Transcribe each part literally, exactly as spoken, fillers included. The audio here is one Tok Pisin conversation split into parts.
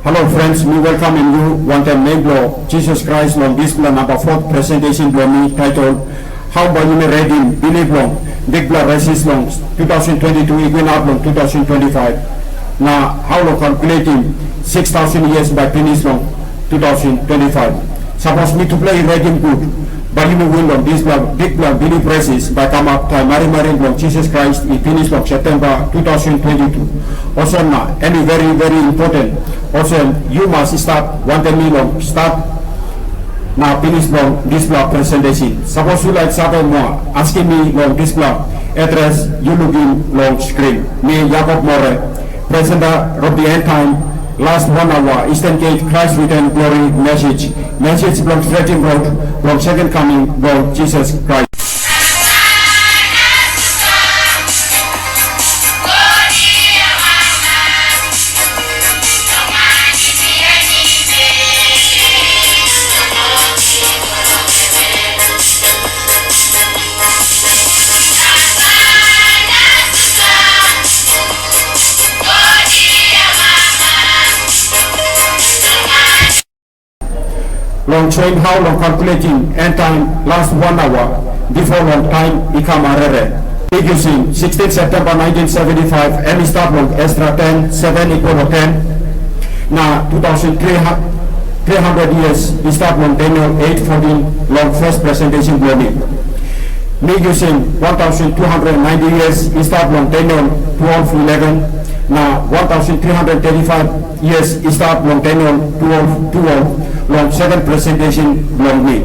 Hello friends, mi welcomim yu wantaim nem bilong Jisas Krais long dispela namba fourth presentation bilong mi title, Hau bai yumi redim bilip long bikpela resis long two thousand twenty-two i go inap long two thousand twenty-five, na hau long kalkuletim six thousand years bai pinis long two thousand twenty-five. Sapos mitupela i redim gut, bai yumi win long dispela bikpela bilip resis bai kamap taim marimari bilong Jisas Krais i pinis long Septemba two thousand twenty-two. Olsem na em i very very important. Olsem yu mas i stap wantaim mi long stap na pinis long dispela presentation. Sapos yu laik save moa, askim mi long dispela adres yu lukim long screen. Mi Jakob More, presenta of the end time, last one hour, Eastern Gate, Christ return, glory message, message bilong stretim rot bilong second coming bilong Jisas Krais. Long soim hau long kalkuletim end time last one hour bipo long taim i kam arere. Bik yusim sixteen September nineteen seventy-five, em i stap long extra ten, seven equal to ten. Na two thousand three hundred years i stap long Daniel eight fourteen long first presentation bilong mi. Mi yusim one thousand two hundred ninety years i stap long Daniel twelve eleven, na one thousand three hundred thirty-five years i stap long Daniel twelve twelve long second presentation bilong mi.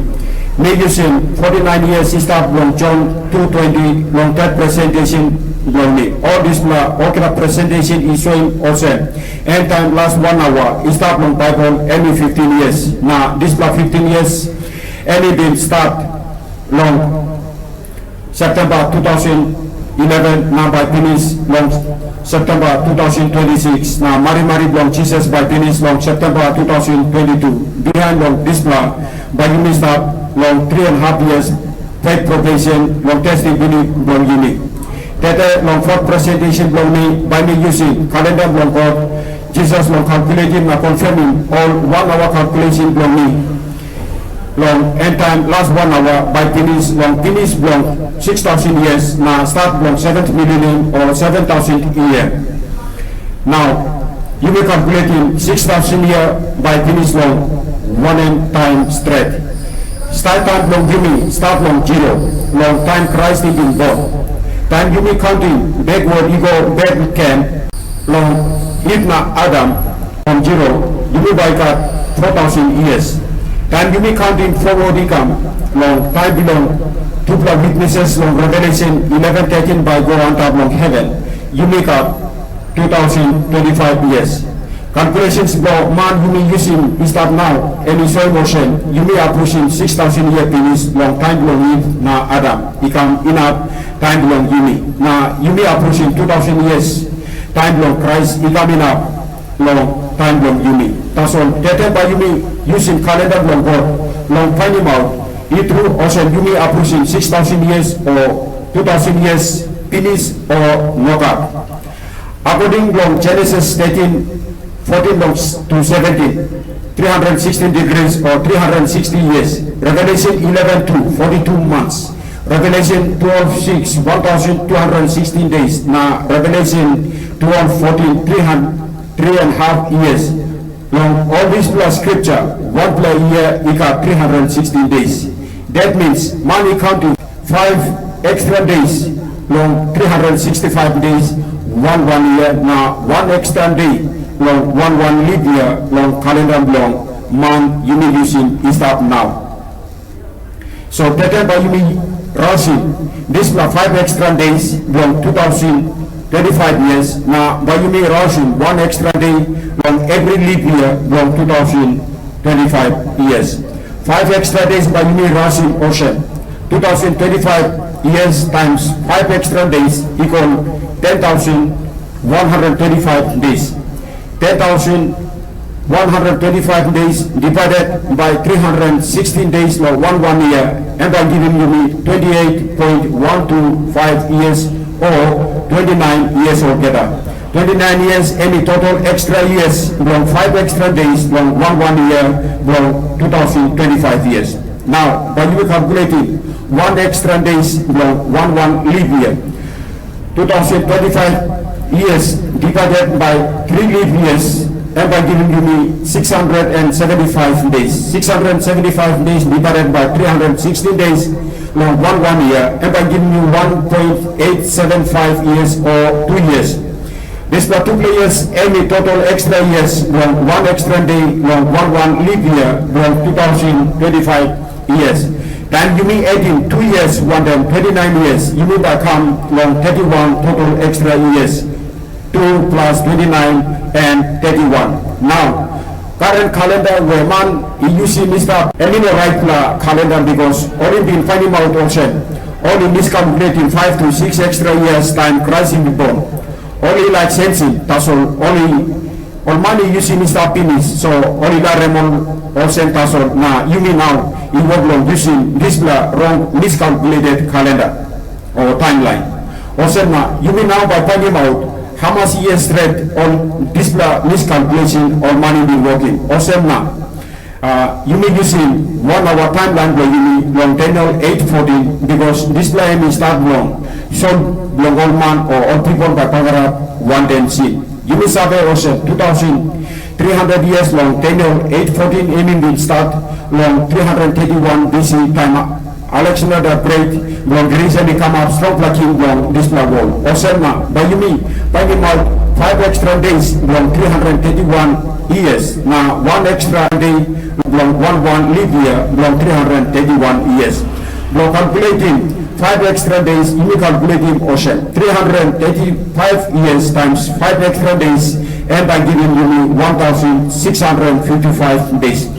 Mi yusim forty-nine years i stap long John two twenty long third presentation bilong mi. Ol dispela olgeta presentation i soim olsem, end time last one hour i stap long Baibel em i fifteen years, na dispela fifteen years em i bin stat long Septemba two thousand eleven na bai pinis long Septemba two thousand twenty-six, na marimari bilong Jisas bai pinis long Septemba two thousand twenty-two. Bihain long dispela, bai yumi stap long three and half years faith probation long testing bilip bilong yumi. Tete long fourth presentation bilong mi, bai mi yusim kalenda bilong God, Jisas long calculating na confirming ol one hour calculation bilong mi. Long end time last one hour bai pinis long pinis bilong six thousand years na start bilong seventh millennium o seven thousand year. Nau, yumi calculating six thousand year bai pinis long wanem time stret. Start time bilong yumi start long zero, long time Christ i bin born. Time yumi counting backward i go back ken, long Eve na Adam, from zero, yumi bai gat four thousand years. Taim yumi counting forward i kam long taim bilong tupela witnesses long Revelation eleven thirteen bai go antap long heaven, yumi gat two thousand twenty-five years. Calculations bilong man yumi yusim i stap nau, em i soim olsem, yumi abrusim six thousand year pinis long taim bilong Eve na Adam i kam inap taim bilong yumi. Na yumi abrusim two thousand years taim bilong Krais i kam inap long taim bilong yumi. Tasol tete bai yumi yusim kalenda bilong God long painimaut i tru olsem yumi abrusim six thousand years o two thousand years pinis o nogat. Akoding long Genesis thirteen, fourteen long s-, to seventeen, three hundred sixteen degrees o three hundred sixty years. Revelation eleven two, forty-two months. Revelation twelve six, one thousand two hundred sixteen days. Na Revelation twelve fourteen, three hundred, three and half years. Long ol dispela scripture, wanpela year i gat three hundred sixteen days. That means, man i counting five extra days long three hundred sixty-five days, one one year, na one extra day long one one leap year long kalenda bilong man yumi yusim i stap nau. So tete bai yumi rausim dispela five extra days bilong two thousand twenty-five years, na bai yumi rausim one extra day long every leap year bilong two thousand twenty-five years. Five extra days bai yumi rausim olsem, two thousand twenty-five years times five extra days equal ten thousand one hundred twenty-five days. Ten thousand one hundred twenty-five days divided by three hundred sixteen days long one one year, em bai givim yumi twenty-eight point one two five years o twenty-nine years olgeta. Twenty-nine years, em i total extra years bilong five extra days bilong one one year bilong two thousand twenty-five years. Now, by you calculating one extra days bilong one one leap year, two thousand twenty-five years divided by three leap years, em bai giving you me six hundred and seventy-five days. Six hundred seventy-five days divided by three hundred sixty days long one one year, em bai giving you one point eight seven five years or two years. Dispela tupela years em i total extra years long one extra day long one one leap year long two thousand twenty-five years. Taim yumi adding two years wantaim twenty-nine years, yumi bai kam long thirty-one total extra years. Two plus twenty-nine and thirty-one. Now, current calendar where man i yusim i stap, em i no raitpela calendar because ol i bin painim aut olsem, ol i miscalculating five to six extra years time Christ i bin born. Ol i laik sensim, tasol ol i ol man i yusim i stap pinis, so ol i larim ol olsem tasol, na yumi nau i wok long yusim dispela wrong miscalculated calendar o timeline. Olsem na yumi nau bai painim aut hamas year stret ol dispela miscalculation ol man i bin wokim. Olsem na uh, yumi yusim wan aua timeline bilong yumi long Daniel eight fourteen, because dispela em i start long sol bilong ol man o ol pipel bai bagarap wantaim sin. Yumi save olsem two thousand three hundred years long Daniel eight fourteen em i bin start long three hundred thirty-one B C taim Alexander the Great bilong Gris em i kamap strongpela king bilong dispela wol. Olsem na bai yumi painim aut five extra days bilong three hundred thirty-one years na one extra day bilong one one leap year bilong three hundred thirty-one years. Bilong calculating five extra days, yumi calculating olsem three hundred thirty-five years times five extra days, em bai giving yumi one thousand six hundred fifty-five days.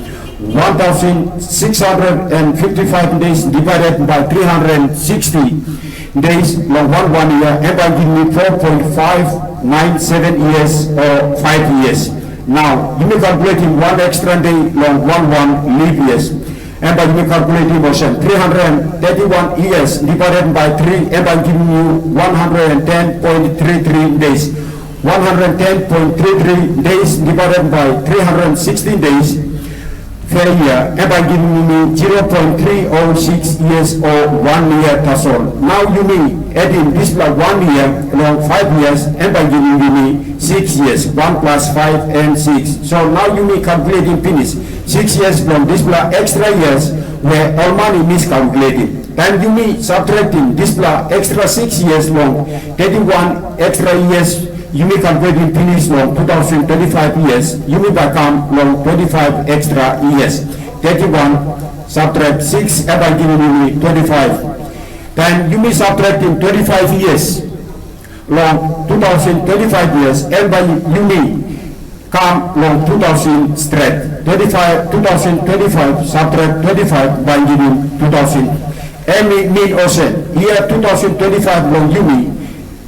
One thousand six hundred fifty-five days divided by three hundred sixty days long one one year, em bai giving me four point five nine seven years or five years. Now, yumi calculating one extra day long one one leap years. Em bai yumi calculating olsem three hundred thirty-one years divided by three, em bai giving you one hundred ten point three three days. One hundred ten point three three days divided by three hundred sixty days per year, em bai giving me zero point three oh six years or one year tasol. Now yumi adding dispela one year long five years, em bai giving me six years, one plus five and six. So now yumi calculating finish six years bilong dispela extra years where ol man i miscalculating. Taim yumi subtracting dispela extra six years long thirty-one extra years yumi calculating finish long two thousand twenty-five years, yumi bai kam long twenty-five extra years. Thirty-one subtract six, em bai giving yumi twenty-five. Taim yumi subtracting twenty-five years long two thousand twenty-five years, em bai yumi kam long two thousand stret. Twenty-five, two thousand twenty-five subtract twenty-five bai giving two thousand. Em i mean olsem, year two thousand twenty-five long yumi,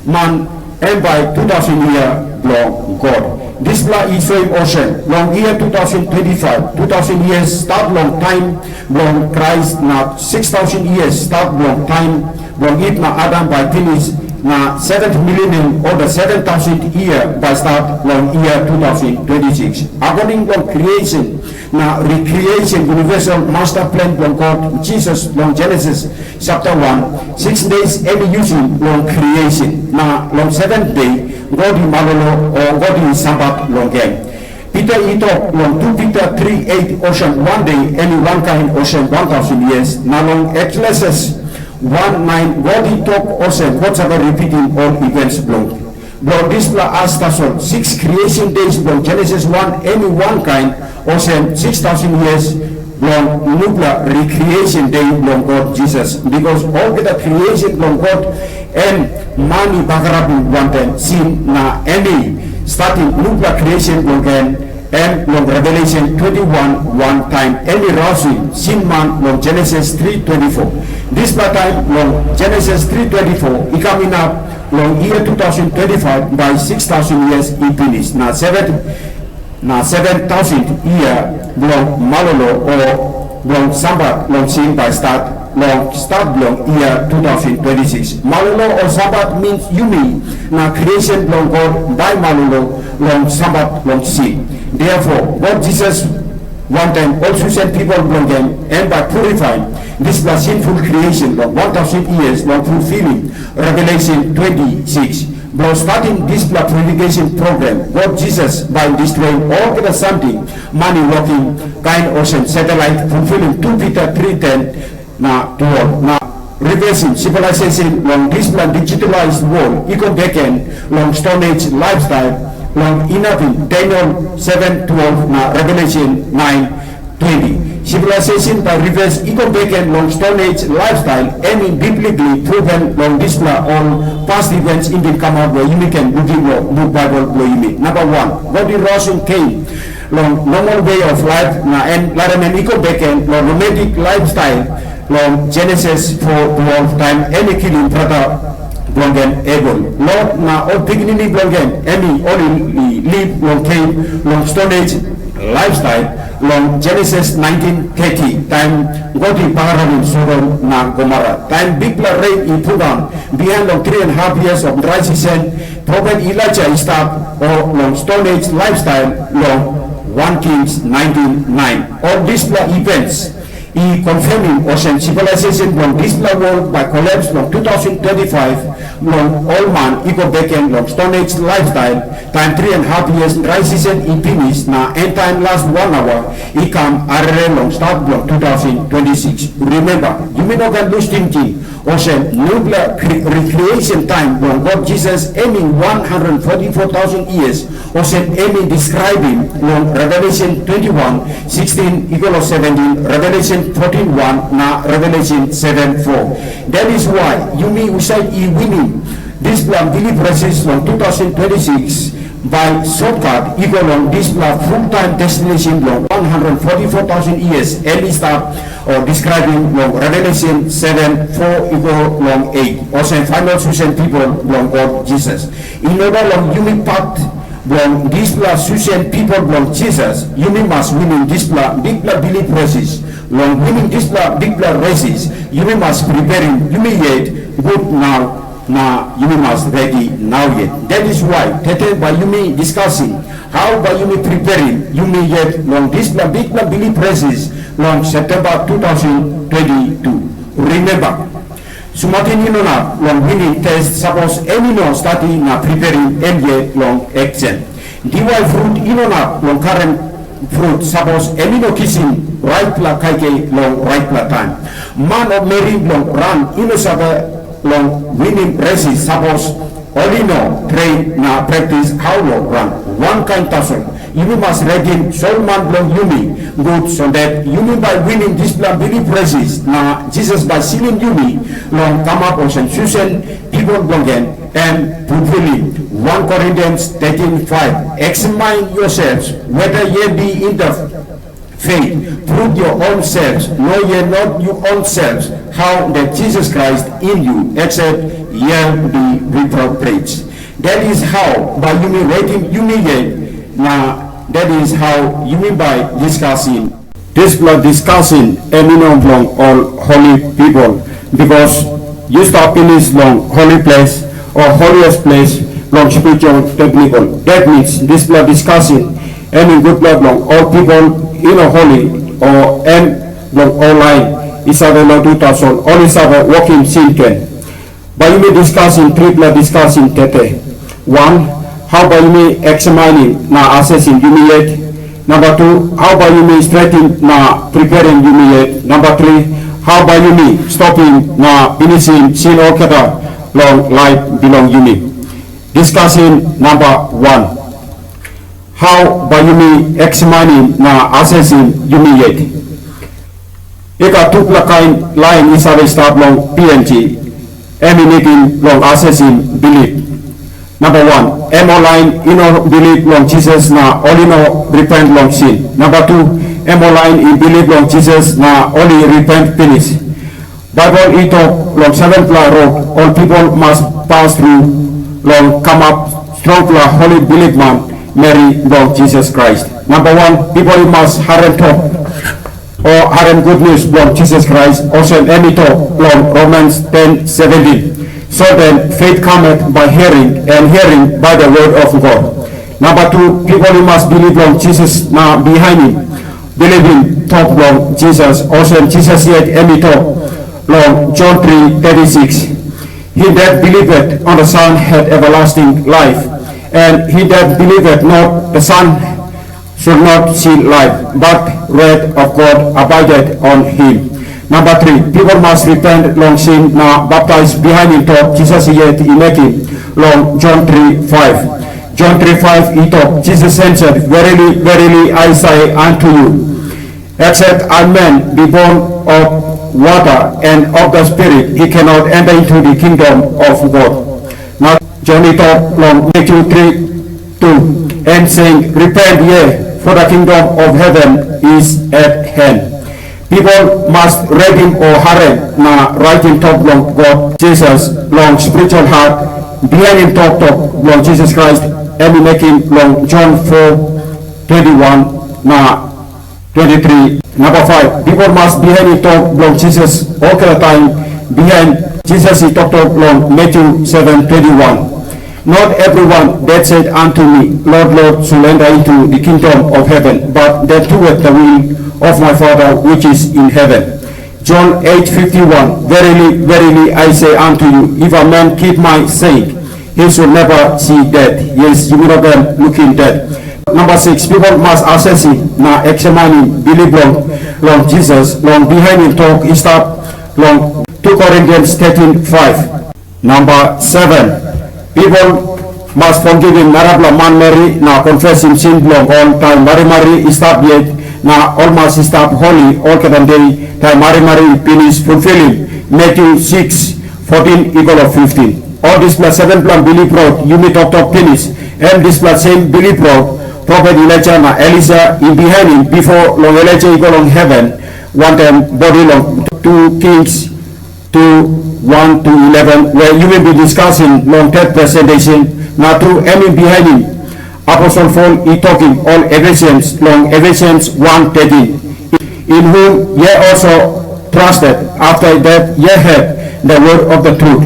man, em bai two thousand year bilong God. Dispela i soim olsem, long year two thousand twenty-five, two thousand years start long taim bilong Krais, na six thousand years start long taim bilong Iv na Adam bai pinis, na seventh millennium o the seven thousand year bai start long year two thousand twenty-six. According long creation na recreation universal master plan bilong God, Jesus long Genesis chapter one, six days em i yusim long creation, na long seventh day God i malolo o God i sabat long em. Pita i tok long two Pita three eight olsem, one day em i wankain olsem one thousand years, na long Eklesis one nine God i tok olsem, God save ripitim ol events bilong. Bilong dispela as tasol, six creation days bilong Genesis one em i wankain olsem six thousand years bilong nupela recreation day bilong God Jesus. Because olgeta creation bilong God em man i bagarapim wantaim sin, na em i statim nupela creation bilong en, em long Revelation twenty-one one taim em i rausim sin man long Genesis three twenty-four. Dispela taim long Genesis three twenty-four i kam inap long year two thousand twenty-five, bai six thousand years i pinis, na seven, na seven thousand year bilong malolo o bilong sabat long sin bai stat long stat bilong yia two thousand twenty-six. Malolo o Sabat means yumi na creation bilong God bai malolo long Sabat long sin. Therefore, God Jesus wantaim ol susen pipel bilong en, em bai purifaim dispela sinful creation long one thousand years long fulfilim Revelation twenty-six. Bilong statim dispela purification program, God Jesus bai destroyim olgeta samting man i wokim, kain olsem satelit, fulfilim two Pita three ten na twelve, na reversim civilization long dispela digitalized world i go beken long Stone Age lifestyle, long inapim Daniel seven twelve na Revelation nine twenty. Civilization bai reverse i go beken long Stone Age lifestyle, em i biblically proven long dispela ol past events i bin kamap, long yumi ken lukim long buk Baibel bilong yumi. Namba wan, God i rausim Cain long normal way of life, na em larim em i go beken long romantic lifestyle long Genesis four twelve, taim em i kilim brata bilong en Abel. Lot na ol pikinini bilong en, em i ol i liv long cave long Stone Age lifestyle long Genesis nineteen thirty, taim God i bagarapim Sodom na Gomora. Taim bikpela ren i pundaun bihain long three and a half years of dry season, Prophet Elijah i stap o long Stone Age lifestyle long one Kings nineteen nine. Ol dispela events i confirmim olsem civilization bilong dispela world bai collapse long two thousand twenty-five, long ol man i go beken long Stone Age lifestyle, taim three and a half years dry season i pinis na end time last one hour i kam arere long start bilong two thousand twenty-six. Remember, yumi no ken lus tingting, olsem, nupela cre-, recreation taim bilong God Jisas em i one hundred forty-four thousand years, olsem em i describim long Revelation twenty-one sixteen i go long seventeen, Revelation fourteen one na Revelation seven four. That is why yumi husat i winim dispela bilip resis long two thousand twenty-six, bai shortcut i go long dispela full time destination bilong one hundred forty-four thousand years em i stap o describim long Revelation seven four i go long eight, olsem final susen pipel bilong God Jisas. In order long yumi pat bilong dispela susen pipel bilong Jisas, yumi mas winim dispela bikpela bilip resis. Long winim dispela bikpela resis, yumi mas preparim yumi yet gut nau, na yumi mas redi nau yet. That is why tete bai yumi diskasim hau bai yumi preparim yumi yet long dispela bikpela bilip resis long Septemba two thousand twenty-two. Remember, sumatin i no inap long winim test sapos em i no stati na preparim em yet long eksem. Diwai frut i no inap long karim frut sapos em i no kisim raitpela kaikai long raitpela taim. Man o meri bilong ran i no save long winim resis sapos ol i no train na praktis hau long ran. Wankain tasol, yumi mas redim solman bilong yumi gut, so that yumi bai winim dispela bilip resis, na Jisas bai silim yumi long kamap olsem susen pipel bilong en, em fulfilim one Corinthians thirteen five. Examine yourselves whether ye be in the faith, prove your own selves. Know ye not your own selves, how that Jesus Christ in you, except ye be reproached. That is how by yumi redim yumi yet, na that is how yumi by discussing. Dispela discussion em i no bilong ol holy people, because yu stap pinis long holy place o holiest place long spiritual technical. That means dispela discussion em i gutpela bilong ol pipel i no holi, o em bilong ol lain i save lotu tasol ol i save wokim sin gen. Bai yumi diskasim tripela diskasim tete. Wan, hau bai yumi eksamainim na asesim yumi yet? Namba tu, hau bai yumi stretim na preparim yumi yet? Namba tri, hau bai yumi stopim na pinisim sin olgeta long laip bilong yumi? Diskasim namba wan. Hau bai yumi eksamainim na asesim yumi yet? I gat tupela kain lain i save i stap long P N G, em i nidim long asesim bilip. Namba wan, em ol lain i no bilip long Jisas na ol i no ripent long sin. Namba tu, em ol lain i bilip long Jisas na ol i ripent pinis. Baibel i tok long sevenpela rot ol pipel mas pas tru long kamap strongpela holi bilipman meri bilong Jisas Krais. Namba wan, pipel i mas harim tok. o harim gutnius bilong Jisas Krais, olsem em i tok long Romans ten seventeen. So then, faith cometh by hearing, and hearing by the word of God. Namba tu, pipel i mas bilip long Jisas na bihainim bilipim tok bilong Jisas, olsem Jisas yet em i tok long Jon three thirty-six. He that believeth on the Son hath everlasting life, and he that believeth not the Son shall not see life, but wrath of God abideth on him. Namba tri, pipel mas repent long sin na baptais bihainim tok Jisas yet i mekim long Jon three five. Jon three five i tok, Jesus answered, "Verily, verily, I say unto you, except a man be born of water and of the Spirit, he cannot enter into the kingdom of God." Na Jon i tok long Matthew three two, and saying, "Repent ye, for the kingdom of heaven is at hand." Pipel mas redim o harim na raitim tok bilong God Jisas long spiritual hat, bihainim toktok bilong Jisas Krais em i mekim long Jon four twenty-one na twenty-three. Namba five, pipel mas bihainim tok bilong Jisas olgeta taim, bihain Jisas i toktok long Matthew seven twenty-one. Not everyone that said unto me, Lord, Lord, shall enter into the kingdom of heaven, but that doeth the will of my Father which is in heaven. John eight fifty-one, verily, verily, I say unto you, if a man keep my saying, he shall never see death. Yes, yumi no ken lukim death. Number six, people must assess na examine bilip long, long Jesus, long bihainim tok i stap long two Corinthians thirteen five. Namba seven, people must forgivim narapela manmeri na confessim sin bilong ol taim marimari i stap yet, na ol mas i stap holi olgeta de taim marimari i pinis, fulfilim Matthew six fourteen i go long fifteen. Ol dispela sevenpela bilip rot yumi toktok pinis, em dispela sem bilip rot profet Elaija na Elisa i bihainim bipo long Elaija i go long heven wantaim bodi long two Kings two one to eleven, we yumi bin diskasim long tet presentation, na tru em i bihainim aposel Pol i tokim ol Efesians long Efesians one thirteen, in whom ye also trusted, after that ye heard the word of the truth,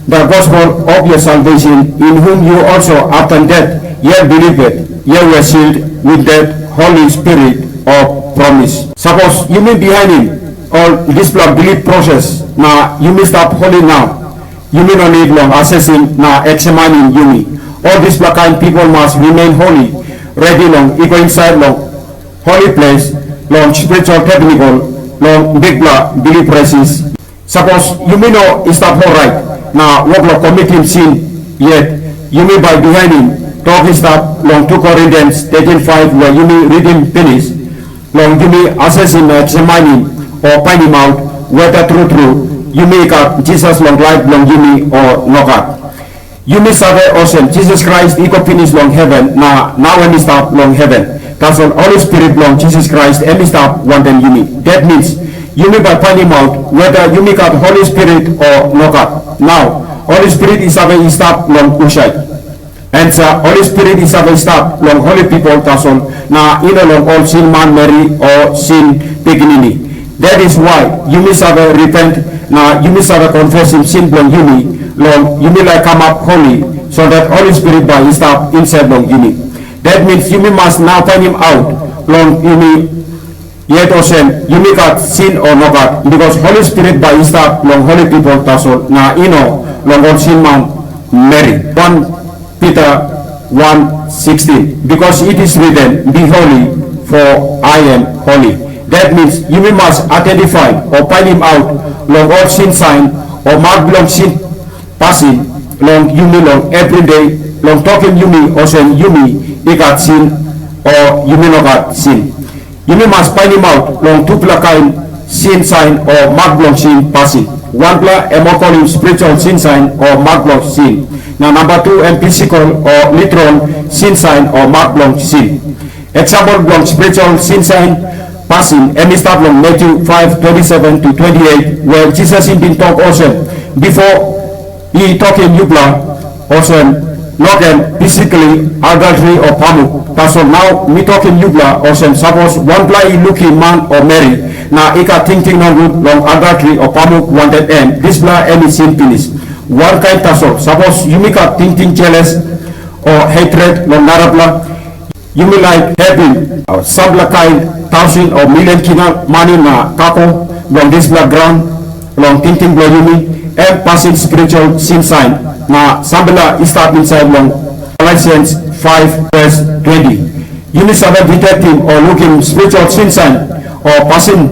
the gospel of your salvation, in whom you also after that ye believed, ye were sealed with that Holy Spirit of promise. Sapos yumi bihainim ol dispela bilip proses, na yumi stap holi nau, yumi no nid long asesim na eksamainim yumi. Ol dispela kain pipel mas remain holi, redi long i go insait long holi ples, long spiritual tabernacle, long bikpela bilip resis. Sapos yumi no i stap orait na wok long komitim sin yet, yumi bai bihainim tok i stap long two Corinthians thirteen five, we yumi ritim pinis, long yumi asesim na eksamainim o painimaut weta tru tru yumi i gat Jisas long laip bilong yumi o nogat. Yumi save olsem, Jisas Krais i go pinis long heven, na nau em i stap long heven. Tasol Holi Spirit bilong Jisas Krais em i stap wantaim yumi. Dat mins, yumi bai painimaut weta yumi gat Holi Spirit o nogat. Nau, Holi Spirit i save i stap long husat? Ansa, Holi Spirit i save i stap long holi pipel tasol, na i no long ol sin manmeri o sin pikinini. That is why yumi save repent, na yumi save confessim sin bilong yumi, long yumi laik kamap holi, so that Holi Spirit bai i stap insait long yumi. That means yumi mas nau painim aut long yumi yet olsem, yumi gat sin o nogat, because Holi Spirit bai i stap long holi pipel tasol, na i no long ol sin manmeri. One Pita one sixteen, because it is written, "Be holy, for I am holy." That means yumi mas identify o painim aut long ol sin sain o mak bilong sin pasin long yumi long everyday, long tokim yumi olsem yumi i gat sin o yumi no gat sin. Yumi mas painimaut long tupela kain sin sain o mak bilong sin pasin. Wanpela em ol kolim spiritual sin sain o mak bilong sin. Na namba tu em physical o literal sin sain o mak bilong sin. Example bilong spiritual sin sain pasin em i stap long Matthew five twenty-seven to twenty-eight, where Jisas i bin tok olsem, bipo i tokim yupela olsem, No ken physically adultery o pamuk. Tasol nau mi tokim yupela olsem, sapos wanpela i lukim man o meri na i gat tingting nogut long adultery o pamuk wantaim em, dispela em i sin pinis. Wankain tasol, sapos yumi gat tingting jeles o hatred long narapela, yumi laik helpim, uh, sampela kain tausen o milion kina mani na kako bilong dispela graun, long tingting bilong yumi, em pasin spiritual sin sain, na sampela i stap insait long Galatians five verse twenty. Yumi save detectim o lukim spiritual sin sain o pasin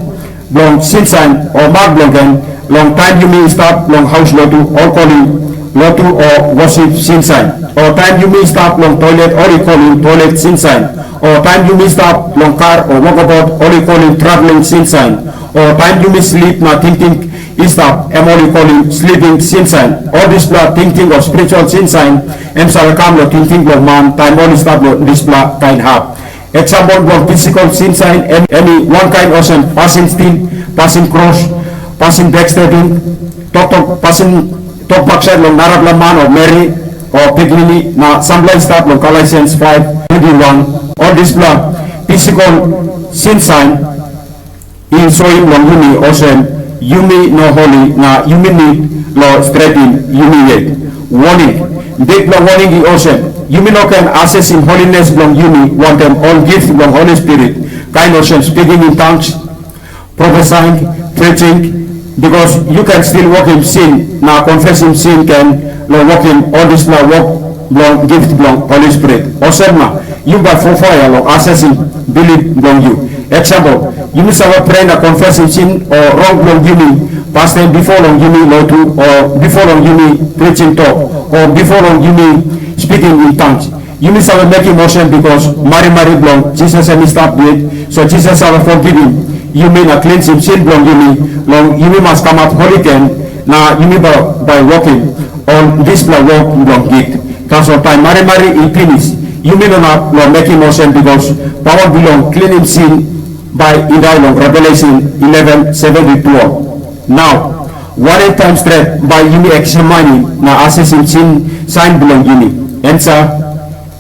bilong sin sain o mak bilong en long taim yumi i stap long haus lotu, ol kolim lotu o worship sin sain, o taim yumi i stap long toilet, ol i kolim toilet sin sain, o taim yumi i stap long kar o wokabaut, ol i kolim traveling sin sain, o taim yumi slip na tingting i stap, em ol i kolim sleeping sin sain. Ol dispela tingting o spiritual sin sain, em save kam long tingting bilong man taim ol i stap long dispela kain hap. Eksempel bilong physical sin sain, em, em i wankain olsem pasin stil, pasin kros, pasin backstabbing, toktok, pasin tok baksait long narapela man o meri o pikinini, na sampela i stap long Galatians five twenty-one. Ol dispela physical sin sain i soim long yumi olsem, yumi no holi na yumi nid long stretim yumi yet. Warning, bikpela warning i olsem, yumi no ken asesim holiness bilong yumi wantaim ol gift bilong Holy Spirit, kain olsem speaking in tongues, prophesying, preaching, because you can still wokim sin na confessim sin ken long wokim ol dispela wok bilong gift bilong Holy Spirit. Olsem na, yu bai fofaya long asesim bilip bilong yu. Eksempel, yumi save prea na confessim sin o rong bilong yumi, pastaim bipo long yumi lotu, o bipo long yumi preaching tok, o bipo long yumi speaking in tongues. Yumi save mekim olsem, because marimari bilong Jisas em i stap yet, so Jisas save forgivim yumi na klinsim sin bilong yumi, long yumi mas kamap holi gen, na yumi bai, bai wokim ol dispela wok bilong gift. Tasol taim marimari i pinis, yumi no inap long mekim olsem, because pawa bilong klinim sin bai i dai long Revelation eleven seven to twelve. Nau, wanem taim stret bai yumi eksaminim na asesim sin sain bilong yumi? Ensa,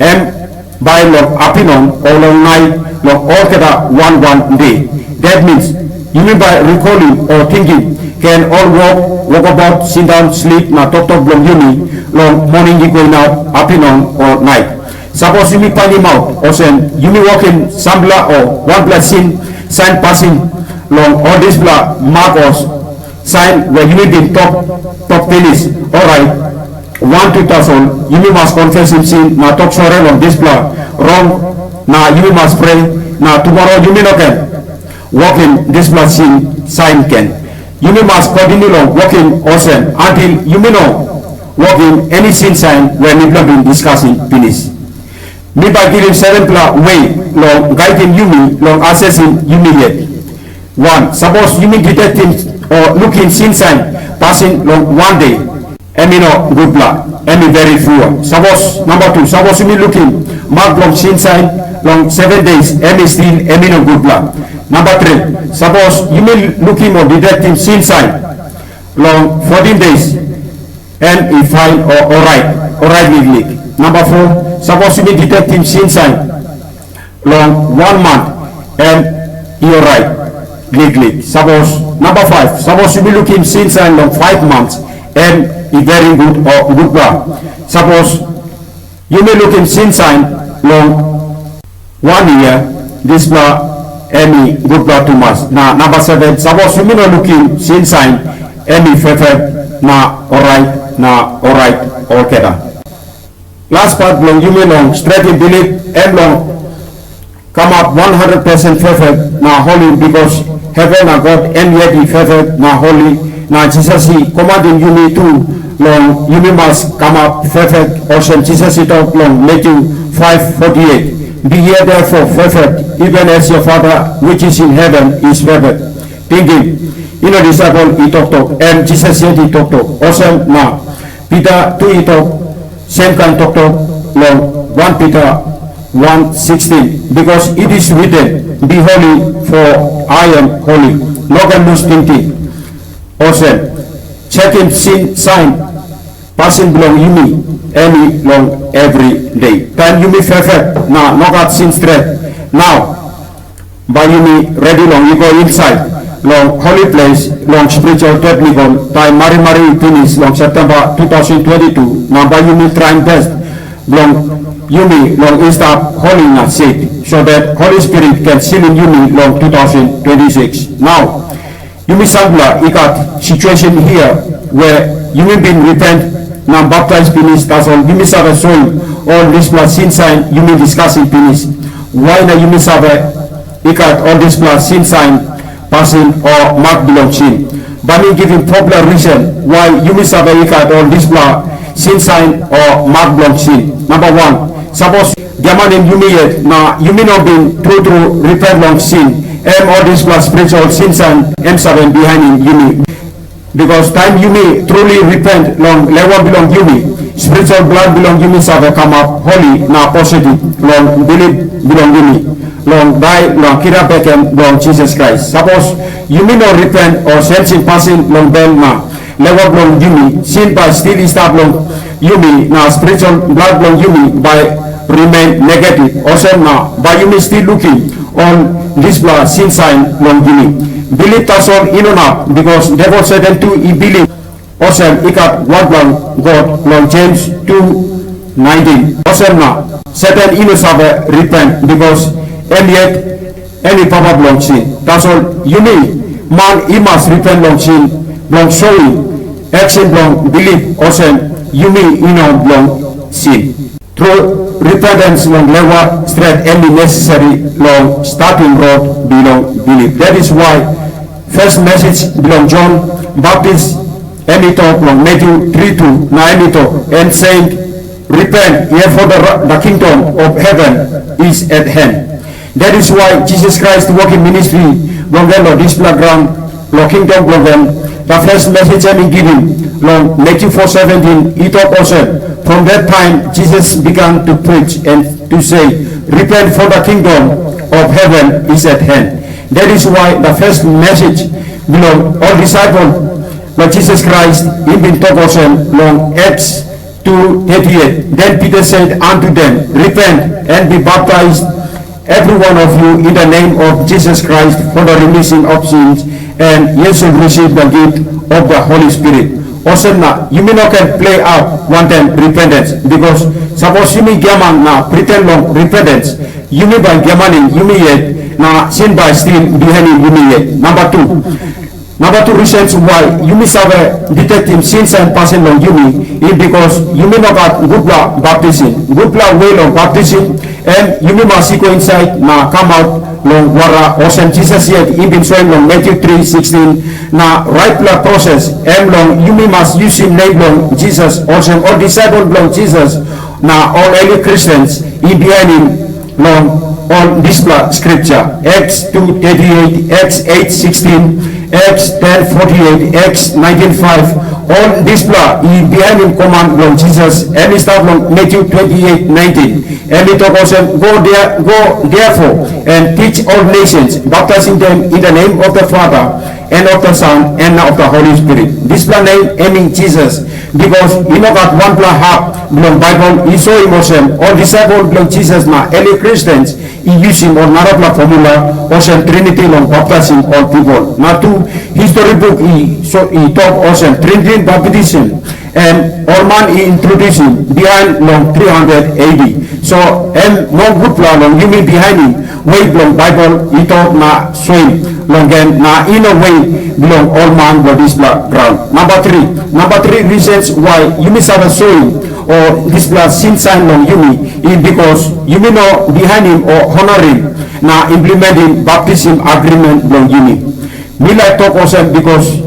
em bai long apinon o long nait, long olgeta wan wan de. That means, yumi bai rikolim o tingim gen ol wok, wokabaut, sindaun, slip na toktok bilong yumi long moning i go inap, apinon o nait. Sapos yumi painimaut olsem yumi wokim sampela o wanpela sin sain pasin long ol dispela mak o sain we yumi bin tok, tok pinis, orait, wantu tasol, yumi mas konfesim sin na tok sori long dispela rong, na yumi mas prea, na tumora yumi no ken wokim dispela sin sain gen. Yumi mas kontiniu long wokim olsem, ating yumi no wokim eni sin sain we mipela bin diskasim pinis. Mi bai givim sevenpela we long gaidim yumi long asesim yumi yet. Wan, sapos yumi ditektim o lukim sin sain pasin long wan de, em i no gutpela, em i veri pua. Sapos, namba tu, sapos yumi lukim mak bilong sin sain long seven days, em i stil, em i no gutpela. Namba tri, sapos yumi lukim o ditektim sin sain long fourteen days, em i fain o orait, orait liklik. Namba fo, sapos yumi ditektim sin sain long wan mant, em i orait liklik. Sapos, namba faiv, sapos yumi lukim sin sain long faiv mants, em i veri gut o gutpela. Sapos yumi lukim sin sain long wan yia, dispela em i gutpela tumas. Na namba seven, sapos yumi no lukim sin sain, em i perfect na orait, na orait olgeta. Las pat bilong yumi long stretim bilip, em long kamap wan handret pesen perfect na holi, bikos heven na God em yet i perfect na holi, na Jisas i komandim yumi tu long yumi mas kamap perfect, olsem Jisas i tok long Matyu five forty-eight, "Be ye therefore perfect, even as your Father which is in heaven is perfect." Tingim, i no disaipel i toktok, em Jisas yet i toktok. Olsem na Pita tu i tok, Sem kain toktok long wan Pita wan sikstin, "Because it is written, 'Be holy, for I am holy.'" No ken lus tingting. Olsem, sekim sin sain pasin bilong yumi em i long everyday. Taim yumi perfect na no gat sin stret, nau bai yumi redi long i go insait long holy place long spiritual tabernacle taim marimari i pinis long Septemba two thousand twenty-two, na bai yumi traim best bilong yumi long i stap holy na safe, so that Holy Spirit can silim yumi long two thousand twenty-six. Nau, yumi sampela i gat situation here where yumi bin repent na baptais pinis, tasol yumi save soim ol dispela sin sain yumi diskasim pinis. Wai na yumi save i gat ol dispela sin sain, pasin o mak bilong sin? Bai mi givim fopela risen wai yumi save i gat ol dispela sin sain o mak bilong sin. Namba wan, sapos giamanim yumi yet na yumi no bin tru tru repent long sin, em ol dispela spiritual sin sain em save bihainim yumi. Bikos taim yumi truli repent long lewa bilong yumi, spiritual blut bilong yumi save kamap holi na positiv long bilip bilong yumi long dai long kirap bek gen bilong Jisas Krais. Sapos yumi no repent o sensim pasin long bel na lewa bilong yumi, sin bai stil i stap long yumi na spiritual blut bilong yumi bai remain negative. Olsem na bai yumi stil lukim ol dispela sin sain long yumi. Bilip tasol i no inap, bikos devil Satan tu i bilip olsem i gat wanpela God long Jems two nineteen. Olsem na Satan i no save repent, bikos em yet em i papa bilong sin. Tasol yumi man i mas repent long sin bilong soim eksen bilong bilip olsem yumi i no bilong sin. Tru, repentance long lewa stret em i necessary long statim rot bilong bilip. That is why first message bilong John Baptist em i tok long Matthew three two, na em i tok, and saying, "Repent, therefore the, the kingdom of heaven is at hand." That is why Jesus Christ working ministry bilong en long dispela graun long kingdom bilong en, the first message em i givim long Matthew four seventeen, i tok olsem, "From that time Jesus began to preach and to say, 'Repent, for the kingdom of heaven is at hand.'" That is why the first message bilong ol disaipel long Jesus Christ i bin tok olsem long Acts two thirty-eight, "Then Peter said unto them, 'Repent and be baptized, every one of you, in the name of Jesus Christ, for the remission of sins, and ye shall receive the gift of the Holy Spirit.'" Olsem na yumi no ken play up wantaim repentance, because sapos yumi giaman na pretend long repentance, yumi bai giamanim yumi yet, na sin bai stil bihainim yumi yet. Namba tu, Namba tu reasons why yumi save detectim sin sain pasin long yumi, i bikos yumi no gat gutpela baptisim. Gutpela we long baptisim, em yumi mas i go insait na kamaut long wara, olsem Jisas yet i bin soim long Matthew three sixteen, na raitpela proses, em long yumi mas yusim nem bilong Jisas, olsem ol disaipel bilong Jisas na ol early Christians i bihainim long ol dispela scripture, Acts two thirty-eight, Acts eight sixteen, Acts ten forty-eight, Acts nineteen five, ol dispela i bihainim koman bilong Jisas, em i stap long Matthew twenty-eight nineteen. Em i tok olsem, "Go there, go therefore and teach all nations, baptizing them in the name of the Father, and of the Son, and of the Holy Spirit." Dispela nem em i Jisas, bikos i no gat wanpela hap bilong Baibel i soim olsem ol disaipel bilong Jisas na early Christians i yusim ol narapela fomula olsem Triniti long baptaisim ol pipel. Na tu, histori buk i, so, i tok olsem Triniti baptisim, em ol man i introdusim bihain long three hundred A D. So, em nogut gutpela long yumi bihainim we bilong Baibel i tok na soim long en, na i no we bilong ol man long dispela graun. Namba tri, namba tri reasons why yumi save soim o dispela sin sain long yumi, i bikos yumi no bihainim o honorim na implementim baptisim agreement bilong yumi. Mi laik tok olsem, bikos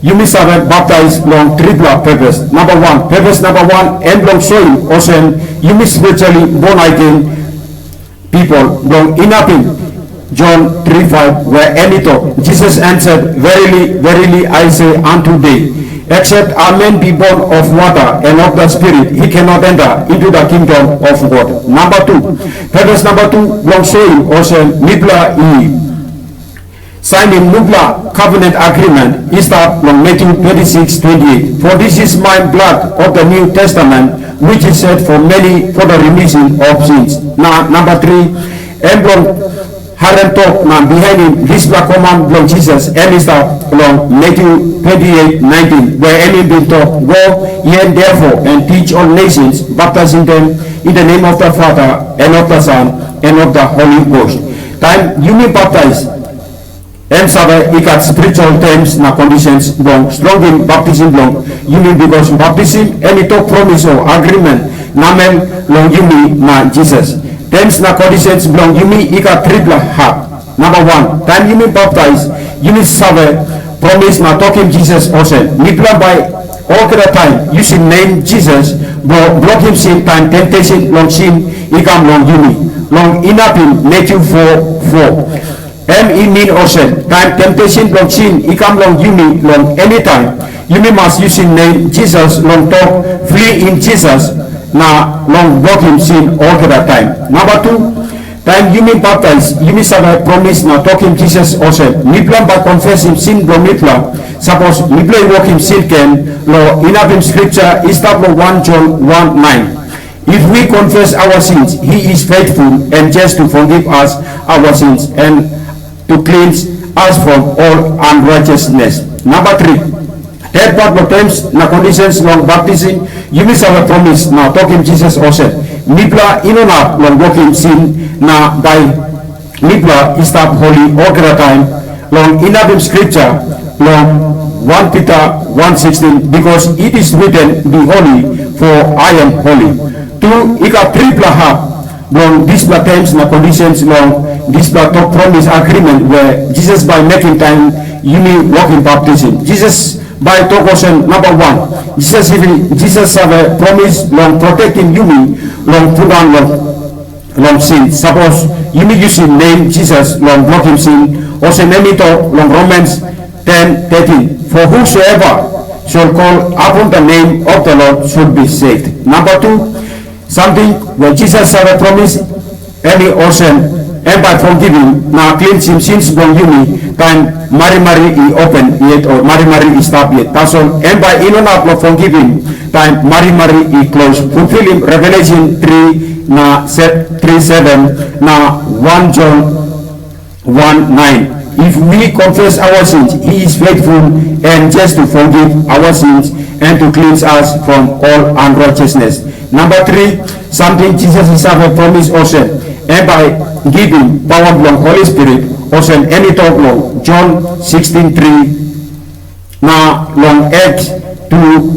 yumi save baptais long tripela purpose. Namba wan, purpose namba wan, em bilong soim olsem yumi spiritually born again people, bilong inapim John three five, where em i tok, Jesus answered, "Verily, verily, I say unto thee, except a man be born of water and of the Spirit, he cannot enter into the kingdom of God." Number two, purpose number two, bilong soim olsem mipela i Sainim nupela covenant agreement i stap long Matthew twenty-six twenty-eight. For this is my blood of the New Testament, which is shed for many for the remission of sins. Na namba tri, em bilong harim tok na bihainim dispela command bilong Jisas, em i stap long Matthew twenty-eight nineteen, where em i bin tok, "Go yen therefore and teach all nations, baptizing them in the name of the Father, and of the Son, and of the Holy Ghost." Taim yumi baptais, em save i gat spiritual terms na conditions bilong strongim baptism bilong yumi, because baptism em i tok promis o agreement namel long yumi na Jisas. Terms na conditions bilong yumi i gat tripela hap. Namba wan, taim yumi baptais, yumi save promis na tokim Jisas olsem, "Mipela bai olgeta taim yusim nem Jisas bilong blokim sin taim temptation long sin i kam long yumi." Long inapim Matthew four four. Em i min olsem, taim temptation bilong sin i kam long yumi long eni taim, yumi mas yusim nem Jisas long tok fri in Jisas na long blokim sin olgeta taim. Namba tu, taim yumi baptais, yumi save promis na tokim Jisas olsem, "Mipela bai konfesim sin bilong mipela, sapos mipela i wokim sin gen, long inapim skripsa i stap long wan Jon wan nain. If we confess our sins, he is faithful and just to forgive us our sins and to cleanse us from all unrighteousness." Namba tri, hetpat long terms na conditions long baptism, yumi save promis na tokim Jisas olsem, "Mipela i no inap long wokim sin, na bai mipela i stap holi olgeta taim, long inapim skripsa long wan Pita wan sikstin, because it is written, 'Be holy, for I am holy.'" Tu, i gat tripela hap bilong dispela terms na conditions long dispela tok promis agreement, we Jisas bai mekim taim yumi wokim baptism. Jisas bai tok olsem, namba wan, Jisas i, Jisas save promis long protektim yumi long pundaun long, long sin, sapos yumi yusim nem Jisas long blokim sin, olsem em i tok long Romans ten thirteen, "For whosoever shall call upon the name of the Lord should be saved." Namba tu, samting we Jisas save promis, em i olsem, em bai forgivim na klinsim sins bilong yumi taim marimari i open yet o marimari i stap yet. Tasol em bai i no inap long forgivim taim marimari i klos. Fulfilim Revelation tri na se-, tri seven na wan Jon wan nain. If we confess our sins, he is faithful and just to forgive our sins and to cleanse us from all unrighteousness. Namba tri, samting Jisas i save promis olsem, em bai givim pawa bilong Holi Spirit, olsem em i tok long Jon sikstin tri, na long Acts two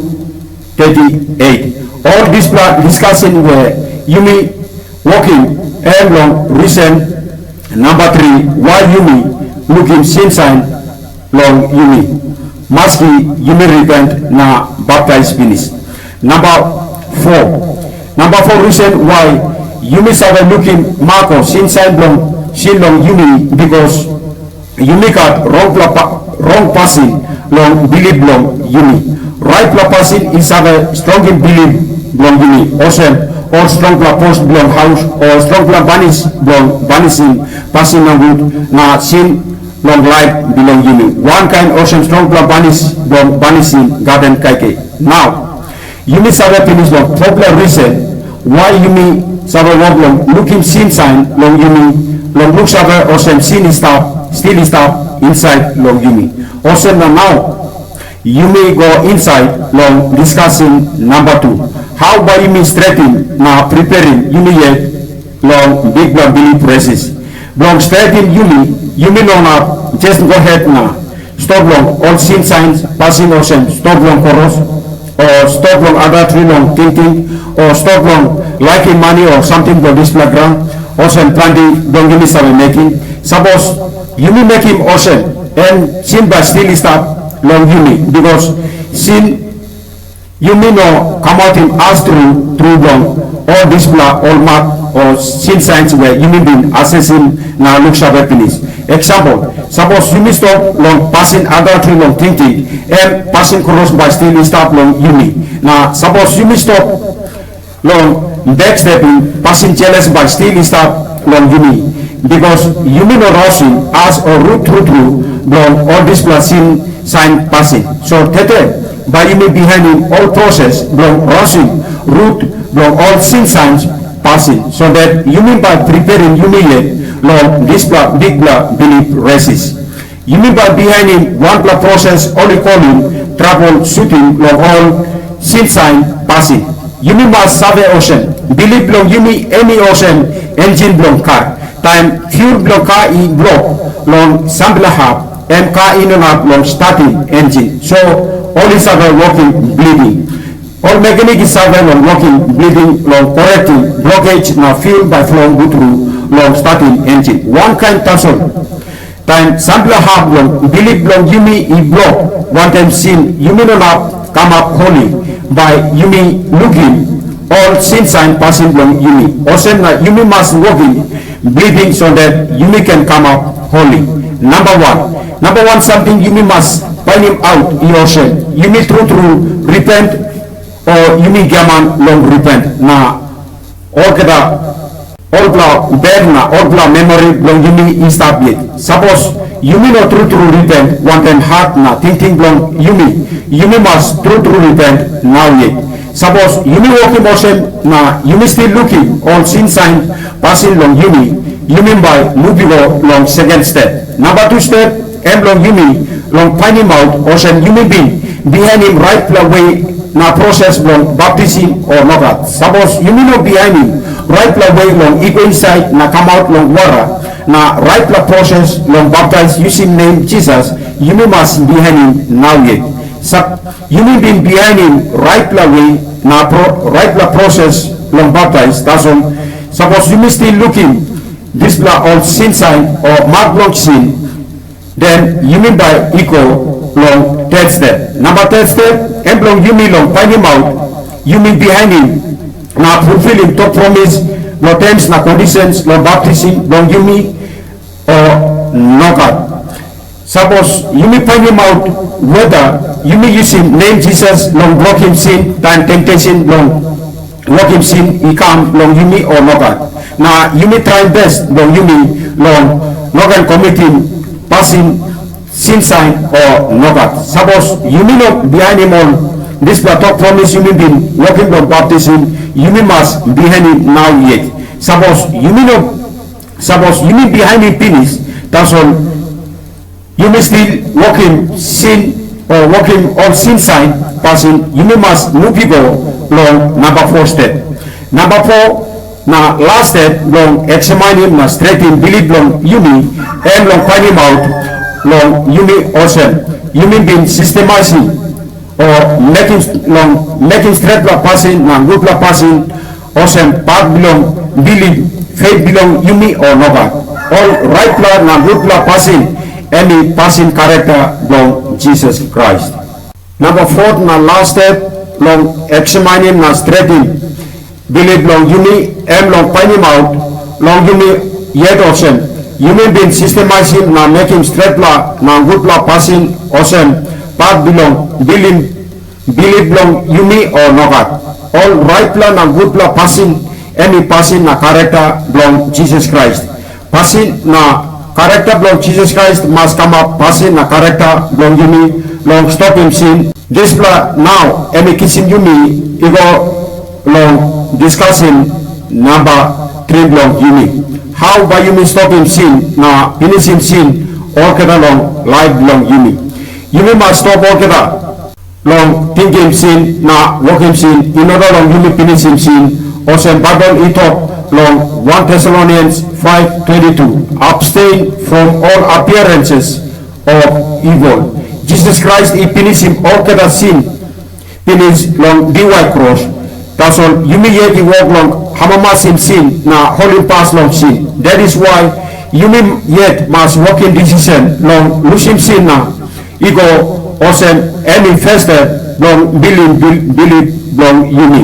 thirty-eight. Ol dispela discussion we yumi wokim em long reason namba tri, why yumi lukim sin sign long yumi, maski yumi repent na baptais pinis. Namba four, namba four reason why yumi save lukim mak o sin sign bilong sin long yumi, because yumi gat rongpela pa-, rong pasin long bilip bilong yumi. Raitpela pasin i save strongim bilip bilong yumi, olsem ol strongpela pos bilong haus, o strongpela banis bilong banisim pasin nogut, na sin long laip bilong yumi. Wankain olsem strongpela banis bilong banisim gaden kaikai. Nau, yumi save pinis long fopela risen wai yumi save wok long lukim sin sain long yumi, long luksave olsem sin i stap, stil i stap insait long yumi. Olsem na nau, yumi go insait long diskasim namba tu. Hau bai yumi stretim na preparim yumi yet long bikpela bilip resis? Bilong stretim yumi, yumi no inap jes go het na stop long ol sin sain, pasin olsem stop long koros, o stop long adultery long tingting, o stop long laikim mani o samting bilong dispela graun, olsem planti bilong yumi save mekim. Sapos yumi mekim olsem, em sin bai stil i stap long yumi, bikos sin yumi no kamautim as tru tru bilong ol dispela ol mak o sin sain we yumi bin asesim na luksave pinis. Eksampel, sapos yumi stop long pasin adultery long tingting, em pasin koros bai stil i stap long yumi. Na sapos yumi stop long backstepping, pasin jeles bai stil i stap long yumi, bikos yumi no rausim as o rut tru tru bilong ol dispela sin sain pasin. So tete, bai yumi bihainim ol proses bilong rausim rut bilong ol sin sain pasin, so dat yumi bai preparim yumi yet long dispela bikpela bilip resis. Yumi bai bihainim wanpela proses ol i kolim trabel sutim long ol sin sain pasin. Yumi mas save olsem, bilip bilong yumi em i olsem enjin bilong kar. Taim fiul bilong kar i blok long sampela hap, em kar i no inap long statim enjin. So, ol i save wokim bliding. Ol mekanik i save long wokim bliding long korektim blokej na fiul bai flo gut tru long statim enjin. Wankain tasol, taim sampela hap bilong bilip bilong yumi i blok wantaim sin, yumi no inap kamap holi, bai yumi lukim ol sin sain pasin bilong yumi. Olsem na yumi mas wokim bliding so dat yumi ken kamap holi. Namba wan, namba wan samting yumi mas painim aut i olsem, yumi tru tru ripent o yumi giaman long ripent, na olgeta olpela bel na olpela memori bilong yumi i stap yet. Sapos yumi no tru tru ripent wantaim hat na tingting bilong yumi, yumi mas tru tru ripent nau yet. Sapos yumi wokim olsem na yumi stil lukim ol sin sain pasin long yumi, yumi bai mup i go long seken step. Namba tu step, em long yumi long painimaut olsem yumi bin bihainim raitpela we na proses bilong baptisim o nogat. Sapos yumi no bihainim raitpela we long i go insait na kamaut long wara, na raitpela proses long baptais yusim nem Jisas, yumi mas bihainim nau yet. Sap, yumi bin bihainim raitpela we na pro, raitpela proses long baptais, tasol sapos yumi stil lukim dispela ol sin sain o mak bilong sin, den yumi bai i go long tet step. Namba tet step, em bilong yumi long painimaut yumi bihainim na fulfilim tok promis long tems na kondisens long baptisim bilong yumi, o nogat. Sapos yumi painimaut weta yumi yusim nem Jisas long blokim sin taim temptation bilong wokim sin i kam long yumi o nogat, na yumi traim bes bilong yumi long no ken komitim pasin sin sain o nogat. Sapos yumi no bihainim ol dispela tok promis yumi bin wokim long baptisim, yumi mas bihainim nau yet. Sapos yumi no, sapos yumi bihainim pinis, tasol yumi stil wokim sin o wokim ol sin sain pasin, yumi mas mup i go long namba fo step. Namba fo na las step bilong eksamainim na stretim bilip bilong yumi, em long painimaut long yumi olsem, yumi bin sistemaisim o mekim long mekim stretpela pasin na gutpela pasin olsem pat bilong bilip, fet bilong yumi o nogat. Ol raitpela na gutpela pasin em i pasin karakta bilong Jisas Krais. Namba fot na las step long eksamainim na stretim bilip bilong yumi, em long painimaut long yumi yet olsem, yumi bin sistemaisim na mekim stretpela na gutpela pasin olsem pat bilong bilip, bilip bilong yumi o nogat. Ol raitpela na gutpela pasin em i pasin na karakta bilong Jisas Krais. Pasin na karakta bilong Jisas Krais mas kamap pasin na karakta bilong yumi long stopim sin. Dispela nau em i kisim yumi i go long diskasim namba tri bilong yumi. Hau bai yumi stopim sin na pinisim sin olgeta long laip bilong yumi? Yumi mas stop olgeta long tingim sin na wokim sin, i no daun long yumi pinisim sin, olsem Baibel i tok long wan Tesalonians five twenty-two, "Abstain from all appearances of evil." Jisas Krais i pinisim olgeta sin pinis long diwai kros. Tasol yumi yet i wok long amamasim sin na holimpas long sin. That is why yumi yet mas wokim disisen long lusim sin na i go olsem em i feste bilong bilim bil- bilip bilong yumi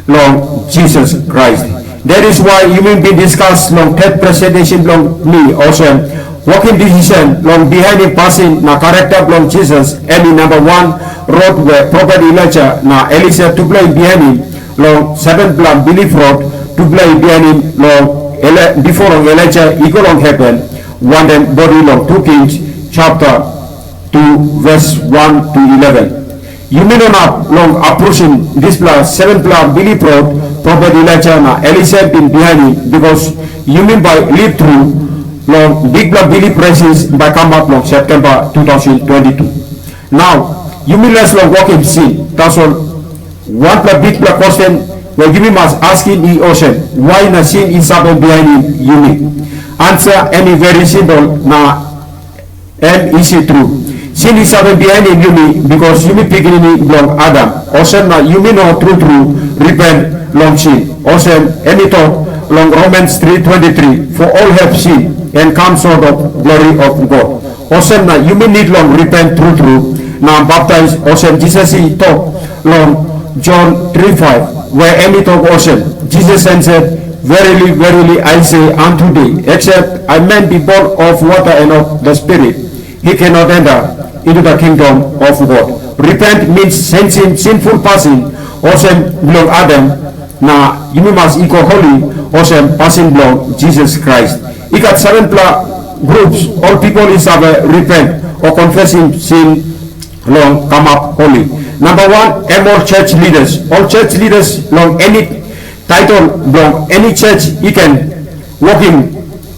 long Jisas Krais. That is why yumi bin diskas long tet presentation bilong mi olsem, wokim disisen long bihainim pasin na karakta bilong Jisas em i namba wan rot we profet Elaija na Elisa tupela i bihainim long sevenpela bilip rot tupela i bihainim long Ele, bipo long Elaija i go long heven, wantaim bodi long tu Kings chapter tu ves wan tu ileven. Yumi no inap long abrusim dispela sevenpela bilip rot profet Elaija na Elisa bin bihainim, bikos yumi bai lip tru long bikpela bilip resis bai kamap long Septemba tu tausen twenti tu. Nau, yumi les long wokim sin, tasol wanpela bikpela kosten we yumi mas askim i olsem, wai na sin i save bihainim yumi? Ansa em i veri simpel na em isi tru. Sin i save bihainim yumi, bikos yumi pikinini bilong Adam. Olsem na yumi no tru tru ripen long sin. Olsem em i tok long Romans tri twenti tri, "For all have sinned and come short of glory of God." Olsem na yumi nid long ripen tru tru na baptais, olsem Jisas i tok long Jon tri faiv, we em i tok olsem, Jisas answered, "Verily, verily, I say unto thee, except a man be born of water and of the Spirit, he cannot enter into the kingdom of God." Repent means sensim sinful pasin, olsem bilong Adam, na yumi mas i go holi, olsem pasin bilong Jisas Krais. I gat sevenpela groups, ol pipel i save repent o confesim sin long kamap holi. Namba wan, em ol church leaders. Ol church leaders long any title bilong any church i ken wokim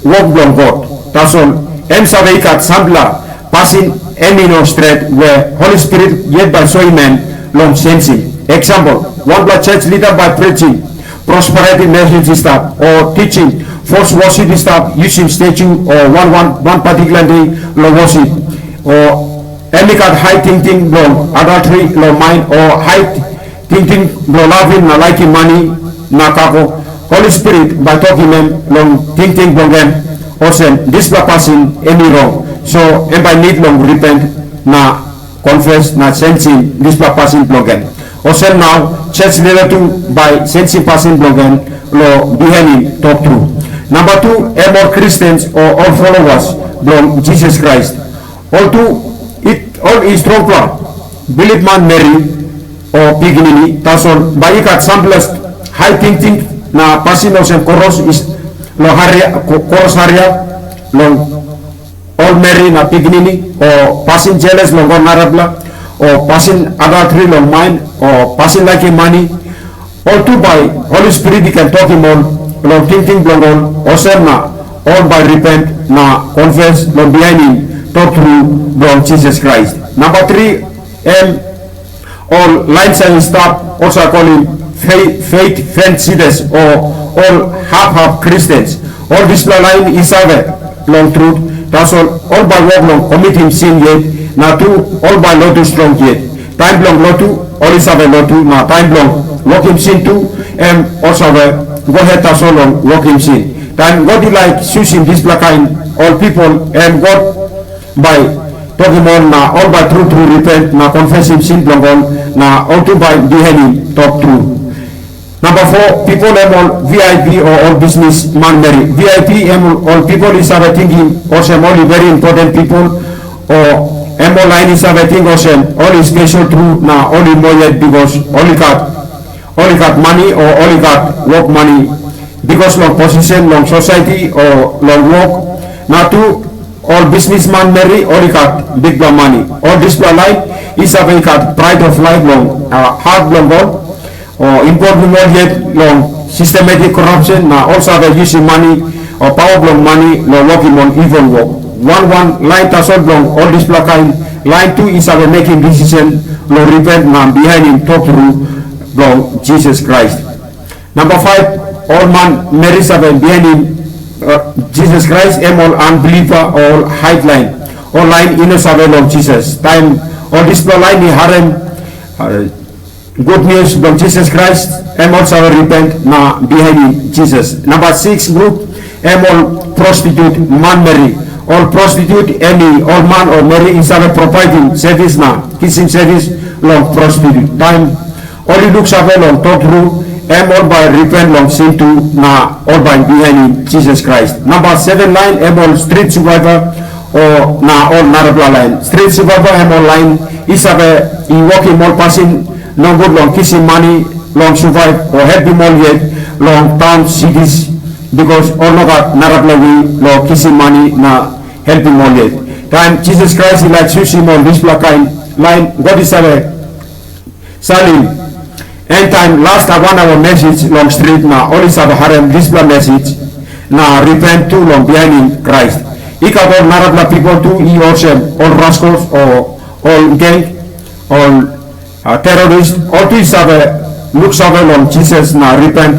wok bilong God. Tasol em save i gat sampela pasin em i no stret, we Holi Spirit yet bai soim em long sensim. Example, wanpela church leader bai preaching prosperity message i stap, o teaching false worship i stap, using statue o wan, wan, wan particular day long worship, o em i gat high tingting bilong adultery long mind, o high tingting bilong lavim na laikim mani na kako. Holi Spirit bai tokim em long tingting bilong em, olsem dispela pasin em i rong, so em bai nid long repent na confess na sensim dispela pasin bilong en. Olsem nau, church leader tu bai sensim pasin bilong en long bihainim tok tru. Namba tu, em ol Christians o ol followers bilong Jisas Krais. Ol tu, it, ol i strongpela bilip manmeri o pikinini, tasol bai i gat sampela high tingting na pasin olsem koros is long haria, ko-, koros haria long ol meri na pikinini, o pasin jeles long ol narapela, o pasin adultery long mind, o pasin laikim mani, ol tu bai Holi Spirit i ken tokim ol long tingting bilong ol, olsem na ol bai repent na confess long bihainim tok tru bilong Jisas Krais. Namba tri, em ol lain sa i stap, ol sa kolim faith, faith fence sitters, o ol hap hap Christians. Ol dispela lain i save long tru, tasol ol bai wok long komitim sin yet, na tu ol bai lotu strong yet. Taim bilong lotu, ol i save lotu, na taim bilong wokim sin tu, em ol save go het tasol long wokim sin. Taim God i laik susim dispela kain ol pipel, em God bai tokim ol, na ol bai tru tru repent na confessim sin bilong ol, na ol tu bai bihainim tok tru. Namba foa, pipel em ol V I P o ol bisnis manmeri. V I P em ol pipel i save tingim olsem ol i very important pipel, o em ol lain i save ting olsem ol i spesel tru na ol i moa yet, bikos ol i gat, ol i gat mani o ol i gat wok mani, bikos long posisen long sosaiti o long wok, na tu ol bisnis manmeri ol i gat bikpela mani. Ol dispela lain i save i gat pride of life long, a, hat bilong ol, o involvim ol yet long systematic corruption, na ol save yusim mani o pawa bilong mani long wokim ol evil wok. Wan wan lain tasol bilong ol dispela kain lain tu i save mekim decision long repent na bihainim tok tru bilong Jisas Krais. Namba faiv, ol manmeri save bihainim, uh, Jisas Krais, em ol unbeliever, ol hait lain, ol lain i no save long Jisas. Taim ol dispela lain i harim, uh, gutnius bilong Jisas Krais, em ol save repent na bihainim Jisas. Namba sikis grup, em ol prostitut manmeri. Ol prostitut em i ol man o meri i save provaidim sevis na kisim sevis long prostitut. Taim ol i luksave long tok tru, em ol bai repent long sin tu, na ol bai bihainim Jisas Krais. Namba seven lain, em ol street survivor, o na ol narapela lain. Street survivor em ol lain i save i wokim ol pasin nogut long kisim mani long survive o helpim ol yet long taun, sitis, Bikos ol no gat narapela we long kisim mani na helpim ol yet. Taim Jisas Krais i laik susim ol dispela kain lain, God i save salim. Entaim lasta wan aua mesij long strit na ol i save harim dispela mesij na ripen tu long bihainim Krais. I gat ol narapela pipel tu i olsem ol raskos o ol geng, ol a, terorist, ol tu i save luksave long Jisas na ripen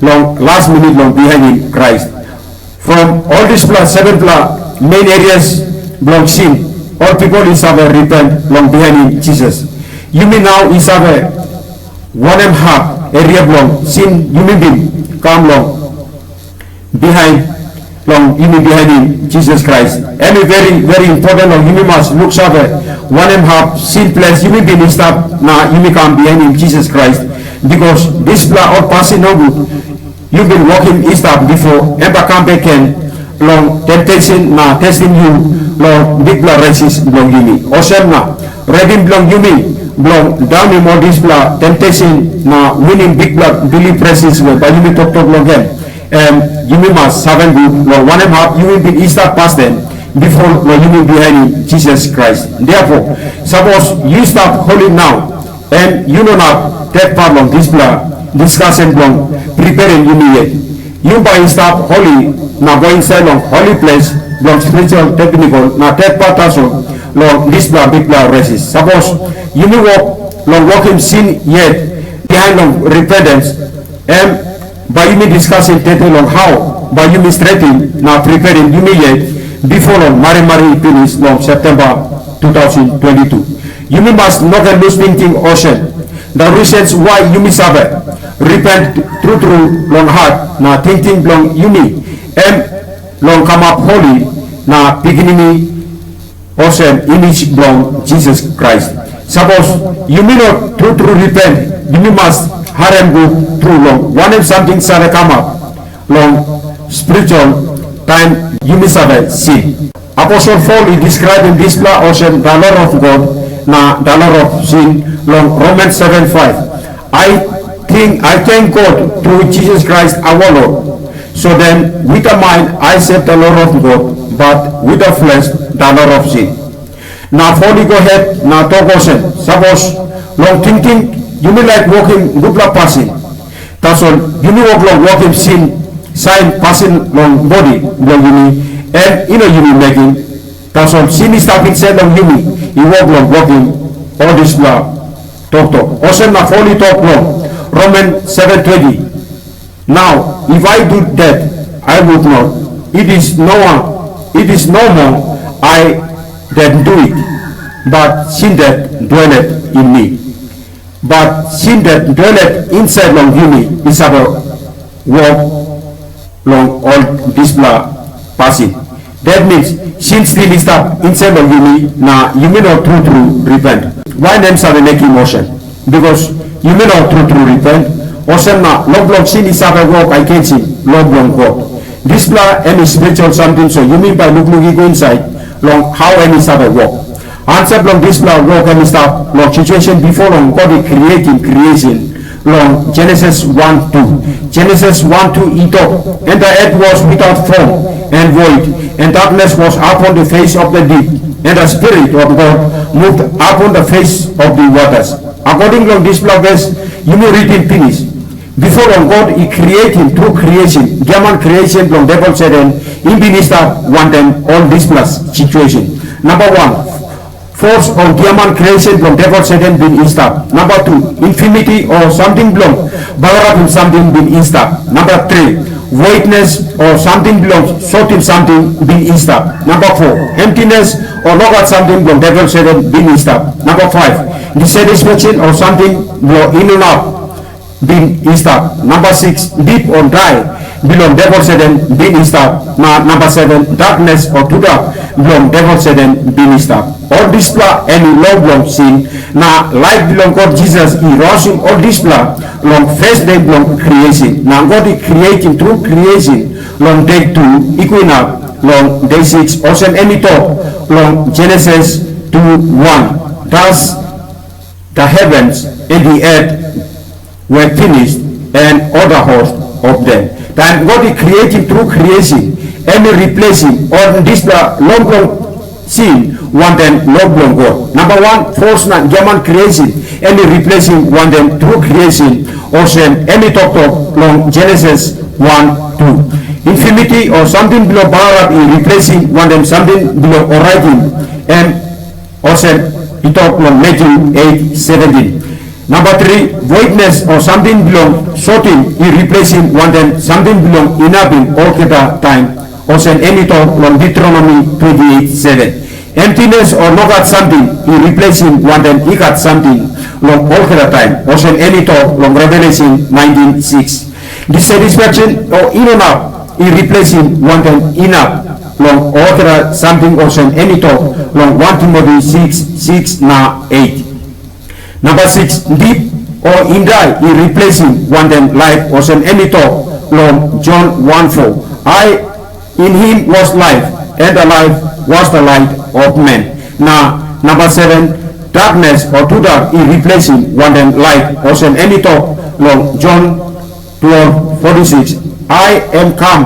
long las minit long bihainim Krais. From ol dispela sevenpela main areas bilong sin, ol pipel i save ripen long bihainim Jisas. Yumi nau i save wanem hap eria bilong sin yumi bin kam long bihain long yumi bihainim Jisas Krais. Em i very, very important long yumi mas luksave wanem hap sin ples yumi bin i stap na yumi kam bihainim Jisas Krais. Bikos dispela ol pasin nogut yu bin wokim i stap bipo, em bai kam bek gen long temptation na testim yu long bikpela resis bilong yumi. Olsem na, redim bilong yumi bilong daunim ol dispela temptation na winim bikpela bilip resis we bai yumi toktok long em, em yumi mas save gut long wanem hap yumi bin i stap pastaim bipo long yumi bihainim Jisas Krais. Therefore, sapos yu stap holi nau, em yu no inap tek pat long dispela diskasen bilong priperim yumi yet. Yu bai i stap holi na go insait long holi ples bilong spiritual tabernakel na tek pat tasol long dispela bikpela resis. Sapos yumi wok long wokim sin yet bihain long repentance, em bai yumi diskasim tete long hau bai yumi stretim na priperim yumi yet bipo long marimari i pinis long Septemba two thousand twenty-two. Yumi mas no ken lus tingting olsem, the reasons why yumi save repent tru tru long hat na tingting bilong yumi em long kamap holi na pikinini olsem image bilong Jisas Krais. Sapos yumi no tru tru repent, yumi mas harim gut tru long wanem samting save kamap long spiritual taim yumi save sin. Aposel Pol i deskraibim dispela olsem the law of God na the law of sin long Romans seven five. I think I thank God through Jesus Christ our Lord. So then, with the mind I serve the law of God, but with the flesh the law of sin. Na Pol i go het na tok olsem, sapos long tingting yumi laik wokim gutpela pasin, tasol yumi wok long wokim sin, sain pasin long bodi bilong yumi, em i no yumi mekim. Tasol sin i stap insait long yumi, i wok long wokim ol dispela toktok. Olsem na Pol i tok long Roman seven twenty, "Now, if I do that I would not, it is no one, it is no more I that do it, but sin that dwelleth in me." But sin that dwelleth inside long yumi i save wok long ol dispela pasin. That means, sin stil i stap insait long yumi, na yumi no tru tru repent. Wai na em save mekim olsem? Bikos yumi no tru tru repent, olsem na lo bilong sin i save wok agensim lo bilong God. Dispela em i spiritual samting, so yumi bai lukluk i go insait long hau em i save wok. Ansa bilong dispela wok em i stap long situation bipo long God i creatim creation long Genesis one two. Genesis one two i tok, "And the earth was without form and void, and darkness was upon the face of the deep, and the Spirit of God moved upon the face of the waters." According long dispela ves, yumi ritim pinis. Bipo long God i creatim tru creation, giaman creation bilong devil Satan, i bin i stap wantaim ol dispela situation. Namba wan, force o giaman creation bilong devil Satan bin i stap. Namba tu, infirmity o samting bilong bagarapim samting bin i stap. Namba tri, voidness o samting bilong sotim samting bin i stap. Namba fo, emptiness o nogat samting bilong devil Satan bin i stap. Namba faiv, dissatisfaction o samting bilong i no inap bin i stap. Namba siks, dip o dai bilong devil Satan bin i stap. Na namba seven, darkness o tudak bilong devil Satan bin i stap. Ol dispela em i lo bilong sin, na laik bilong God Jisas i rausim ol dispela long first day bilong creation. Na God i creatim tru creation long day two, i go inap long day six, olsem em i tok long Genesis two one, "Thus the heavens and the earth were finished, and all the host of them." Taim God i creatim tru creation, em i replasim ol dispela lo bilong sin wantaim lo bilong God. Namba wan, fos na giaman creation, em i replasim wantaim tru creation, olsem em i toktok long Genesis wan tu. Infinity o samting bilong bagarap i replasim wantaim samting bilong oraitim, em olsem i tok long Matthew eight seventeen. Namba tri, voidness o samting bilong sotim i replasim wantaim samting bilong inapim olgeta taim, olsem em i tok long Deuteronomy twenty eight seven. Emptiness o nogat samting i replasim wantaim i gat samting long olgeta taim, olsem em i tok long Revelation nineteen six. Dissatisfaction o inap i replasim wantaim inap long olgeta samting, olsem em i tok long one Timothy six six na eight. Namba six, dip o indai i replasim wantaim laip, olsem em i tok long John one four. I, in him was life, and the life was the light of men. Na namba seven, darkness o tudak i replasim wantaim lait, olsem em i tok long John twelve forty six. I am come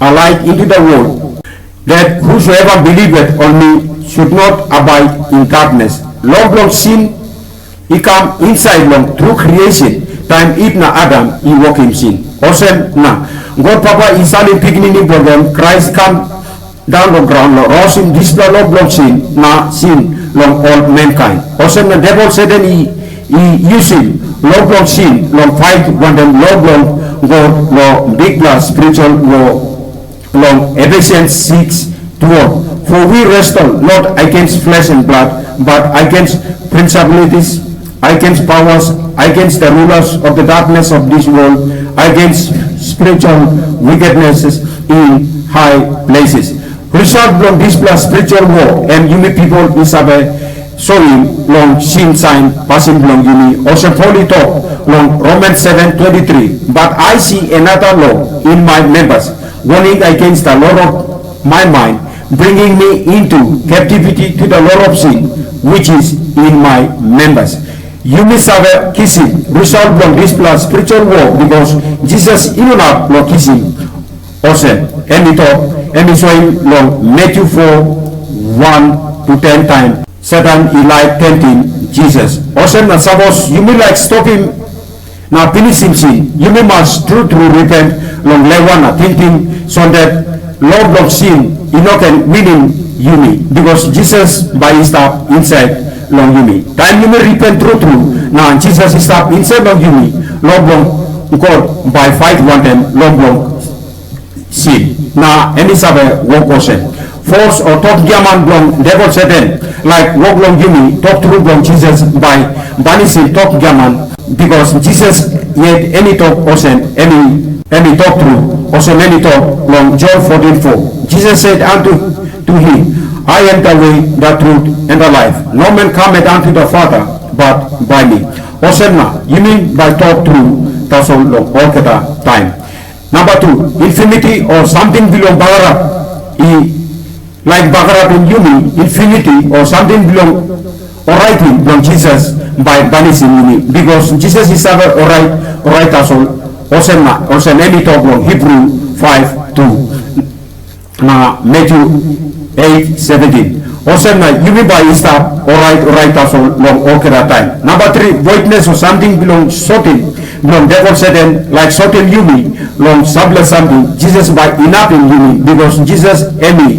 a light into the world, that whosoever believeth on me should not abide in darkness. Lo bilong sin i kam insait long tru creation, taim Iv na Adam i wokim sin. Olsem na, God Papa i salim Pikinini bilong em, Krais, i kam daun long graun long rausim dispela lo bilong sin na sin long ol mankain. Olsem na Devil Satan i, i yusim lo bilong sin long pait wantaim lo bilong God long bikpela spiritual war long Ephesians six twelve. For we wrestle not against flesh and blood, but against principalities, against powers, against the rulers of the darkness of this world, against spiritual wickednesses in high places. Result bilong dispela spiritual war, em yumi pipel i save soim long sin sain pasin bilong yumi, olsem Pol i tok long Romans seven twenty three, but I see another law in my members, warning against the law of my mind, bringing me into captivity to the law of sin, which is in my members. Yumi save kisim result bilong dispela spiritual war, because Jisas i no inap long kisim. Olsem em i tok, em i soim long Matthew four one to ten taim Satan i laik temtim Jisas. Olsem na sapos yumi laik stopim na pinisim sin, yumi mas tru tru repent long lewa na tingting, so that lo bilong sin i no ken winim yumi, because Jisas bai i stap insait long yumi. Taim yumi repent tru tru na Jisas i stap insait long yumi, lo bilong God bai i fait wantaim lo bilong sin, na em i save wok olsem. Fos o tok giaman bilong Devil Satan laik wok long yumi, tok tru bilong Jisas bai banisim tok giaman, because Jisas yet em i tok olsem, em i, em i tok tru, olsem em i tok long John fourteen four. Jesus said unto to him, I am the way, the truth, and the life. No man cometh unto the Father but by me. Olsem na yumi bai tok tru tasol long olgeta taim. Namba tu, infinity o samting bilong bagarap i laik bagarapim yumi, infinity o samting bilong oraitim bilong Jisas bai banisim yumi, because Jisas i save orait, orait tasol, olsem na, olsem em i tok long Hibru five two na Matthew eight seventeen. Olsem na yumi bai i stap orait, orait tasol long olgeta taim. Namba tri, voidness o samting bilong sotim bilong Devil Satan laik sotim yumi long sampela samting, Jisas bai inapim yumi, because Jisas em i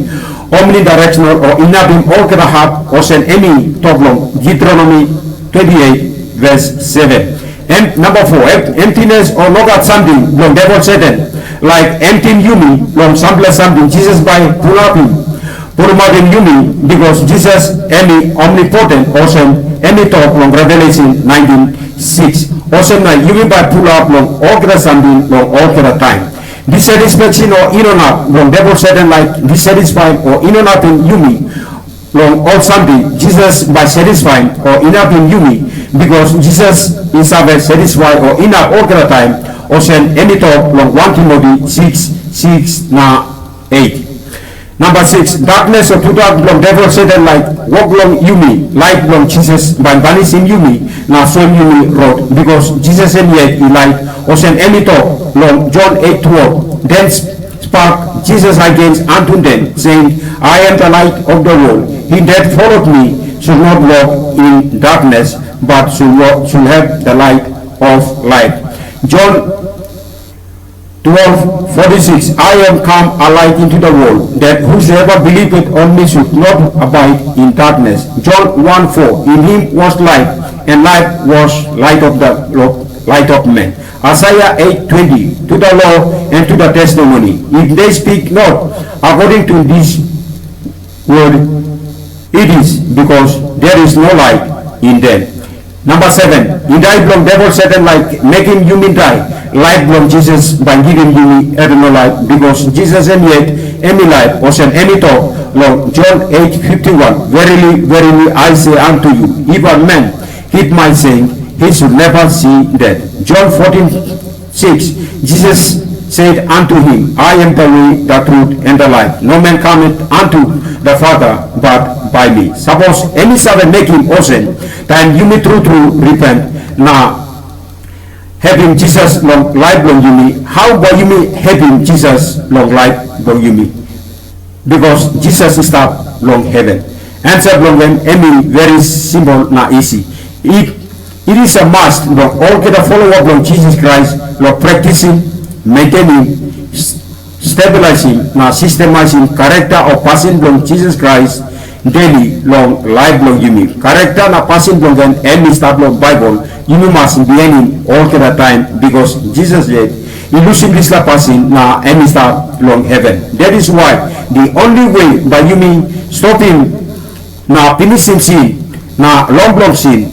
omnidirectional o inapim olgeta hap, olsem em i tok long Deuteronomy twenty eight verse seven. Em, namba four, em, emptiness o nogat samting bilong Devil Satan laik emtim yumi long sampela samting, Jisas bai pulapim, pulapim yumi, because Jisas em i omnipotent, olsem em i tok long Revelation nineteen six. Olsem na yumi bai pulap long olgeta samting long olgeta taim. Dissatisfaction o i no inap bilong Devil Satan laik dissatisfy o i no inapim yumi long ol samting, Jisas bai satisfy o inapim yumi, because Jisas i save satisfy o inap olgeta taim, olsem em i tok long one Timothy six six na eight. Namba siks, daknes o tudak bilong devil Satan laik wok long yumi, lait bilong Jisas bai banisim yumi na soim yumi rot, bikos Jisas em yet i lait, olsem em i tok long Jon eit twelve, den spak Jisas agens antun den, saying, I am the light of the world. He that followed me should not walk in darkness, but should, walk, should have the light of life. John twelve forty-six, I am come a light into the world, that whosoever believeth on me should not abide in darkness. John one four, in him was life, and life was light of the light of men. Isaiah eight twenty, to the law and to the testimony. If they speak not according to this word, it is because there is no light in them. Namba seven, i dai bilong devil Satan laik mekim yumi dai, laip bilong Jisas bai givim yumi eternal laip, bikos Jisas em yet em i laip, olsem em i tok long Jon eight fifty-one, verily, verily, I say unto you, if a man keep my saying, he should never see death. John fourteen six, Jesus said unto him, I am the way, the truth, and the life. No man cometh unto the Father but by me. Sapos em i save mekim olsem, taim yumi tru tru repent na hepim Jisas long laip bilong yumi, hau bai yumi hepim Jisas long laip bilong yumi? Bikos Jisas i stap long heven. Ansa bilong em em i veri simpel na isi. It, it is a must bilong olgeta folowa bilong Jisas Krais long praktisim, mentenim, stabilisim na sistemaisim karakta o pasin bilong Jisas Krais deli long laip bilong yumi. Karakta na pasin bilong en em i stap long Baibel, yumi mas bihainim olgeta taim, bikos Jisas yet i lusim dispela pasin na em i stap long heven. That is why the only way bai yumi stopim na pinisim sin na long bilong sin,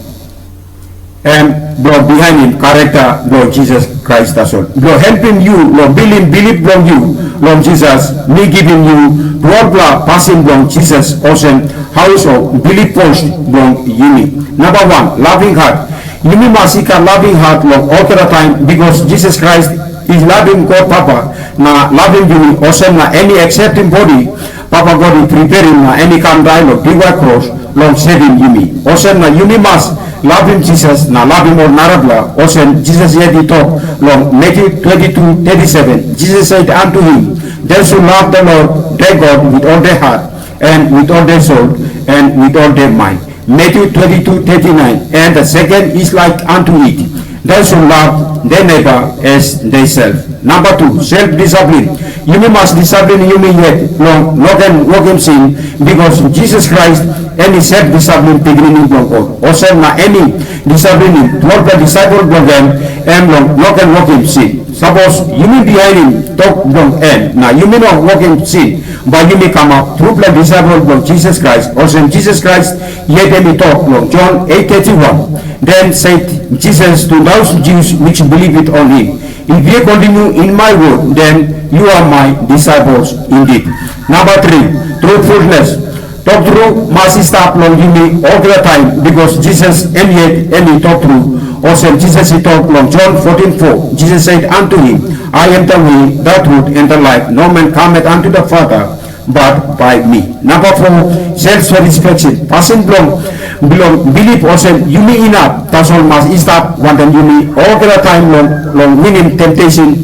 em bilong bihainim karakta bilong Jisas Krais tasol. Bilong helpim yu long bilim bilip bilong yu long Jisas, mi givim yu twelvpela pasin bilong Jisas olsem haus o bilip pos bilong yumi. Namba wan, loving heart. Yumi mas i gat loving heart long olgeta taim, bikos Jisas Krais i lavim God Papa na lavim yumi, olsem na em i akseptim bodi Papa God i preparim na em i kam dai long diwai kros long sevim yumi. Olsem na yumi mas lavim Jisas na lavim ol narapela, olsem Jisas yet i tok long Matthew twenty-two thirty-seven. Jesus said unto him, Those who love the Lord their God with all their heart, and with all their soul, and with all their mind. Matthew twenty-two thirty-nine, and the second is like unto it, those who love their neighbor as themselves. Number two, self-discipline. Yumi mas disiplin yumi yet long no ken wokim sin, bikos Jisas Krais em i self-discipline pikinini bilong God. Olsem na em i disiplinim twelvpela disaipel bilong en, em long no ken wokim sin. Sapos yumi bihainim tok bilong en na yumi no wokim sin, bai yumi kamap trupela disaipel bilong Jisas Krais, olsem Jisas Krais yet em i tok long John eight thirty-one. Then said Jesus to those Jews which believed on him, If ye continue in my word, then you are my disciples indeed. Number three, truthfulness. Tok tru mas i stap long yumi olgeta taim, bikos Jisas em yet em i tok tru. Olsem Jisas i tok long John fourteen four, Jesus said unto him, I am the way, the truth, and the life. No man cometh unto the Father but by me. Number four, self-satisfaction. Pasin bilong bilip olsem yumi inap tasol mas i stap wantaim yumi olgeta taim long, long winim temptation,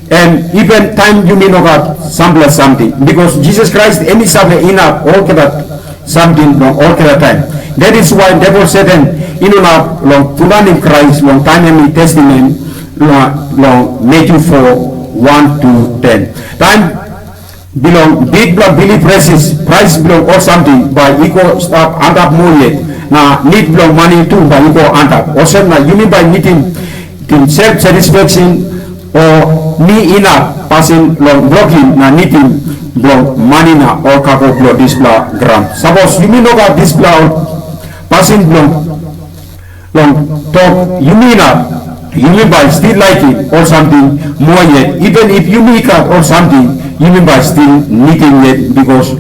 em even taim yumi no gat sampela samting, bikos Jisas Krais em i save inap olgeta samting long olgeta taim. That is why devil Satan i no inap long pundanim Krais long taim em i testim em, long, long Matthew four, one to ten. Taim bilong bikpela bilip resis, prais bilong ol samting bai i go stap antap moa yet, na nit bilong mani tu bai i go antap. Olsem na yumi bai nitim, tim self satisfaction o mi inap pasin long blokim na nitim bilong mani na ol kago bilong dispela graun. Sapos yumi no gat dispela ol pasin bilong long tok yumi inap, yumi bai stil laikim ol samting moa yet. Even if yumi i gat ol samting, yumi bai stil nitim yet, bikos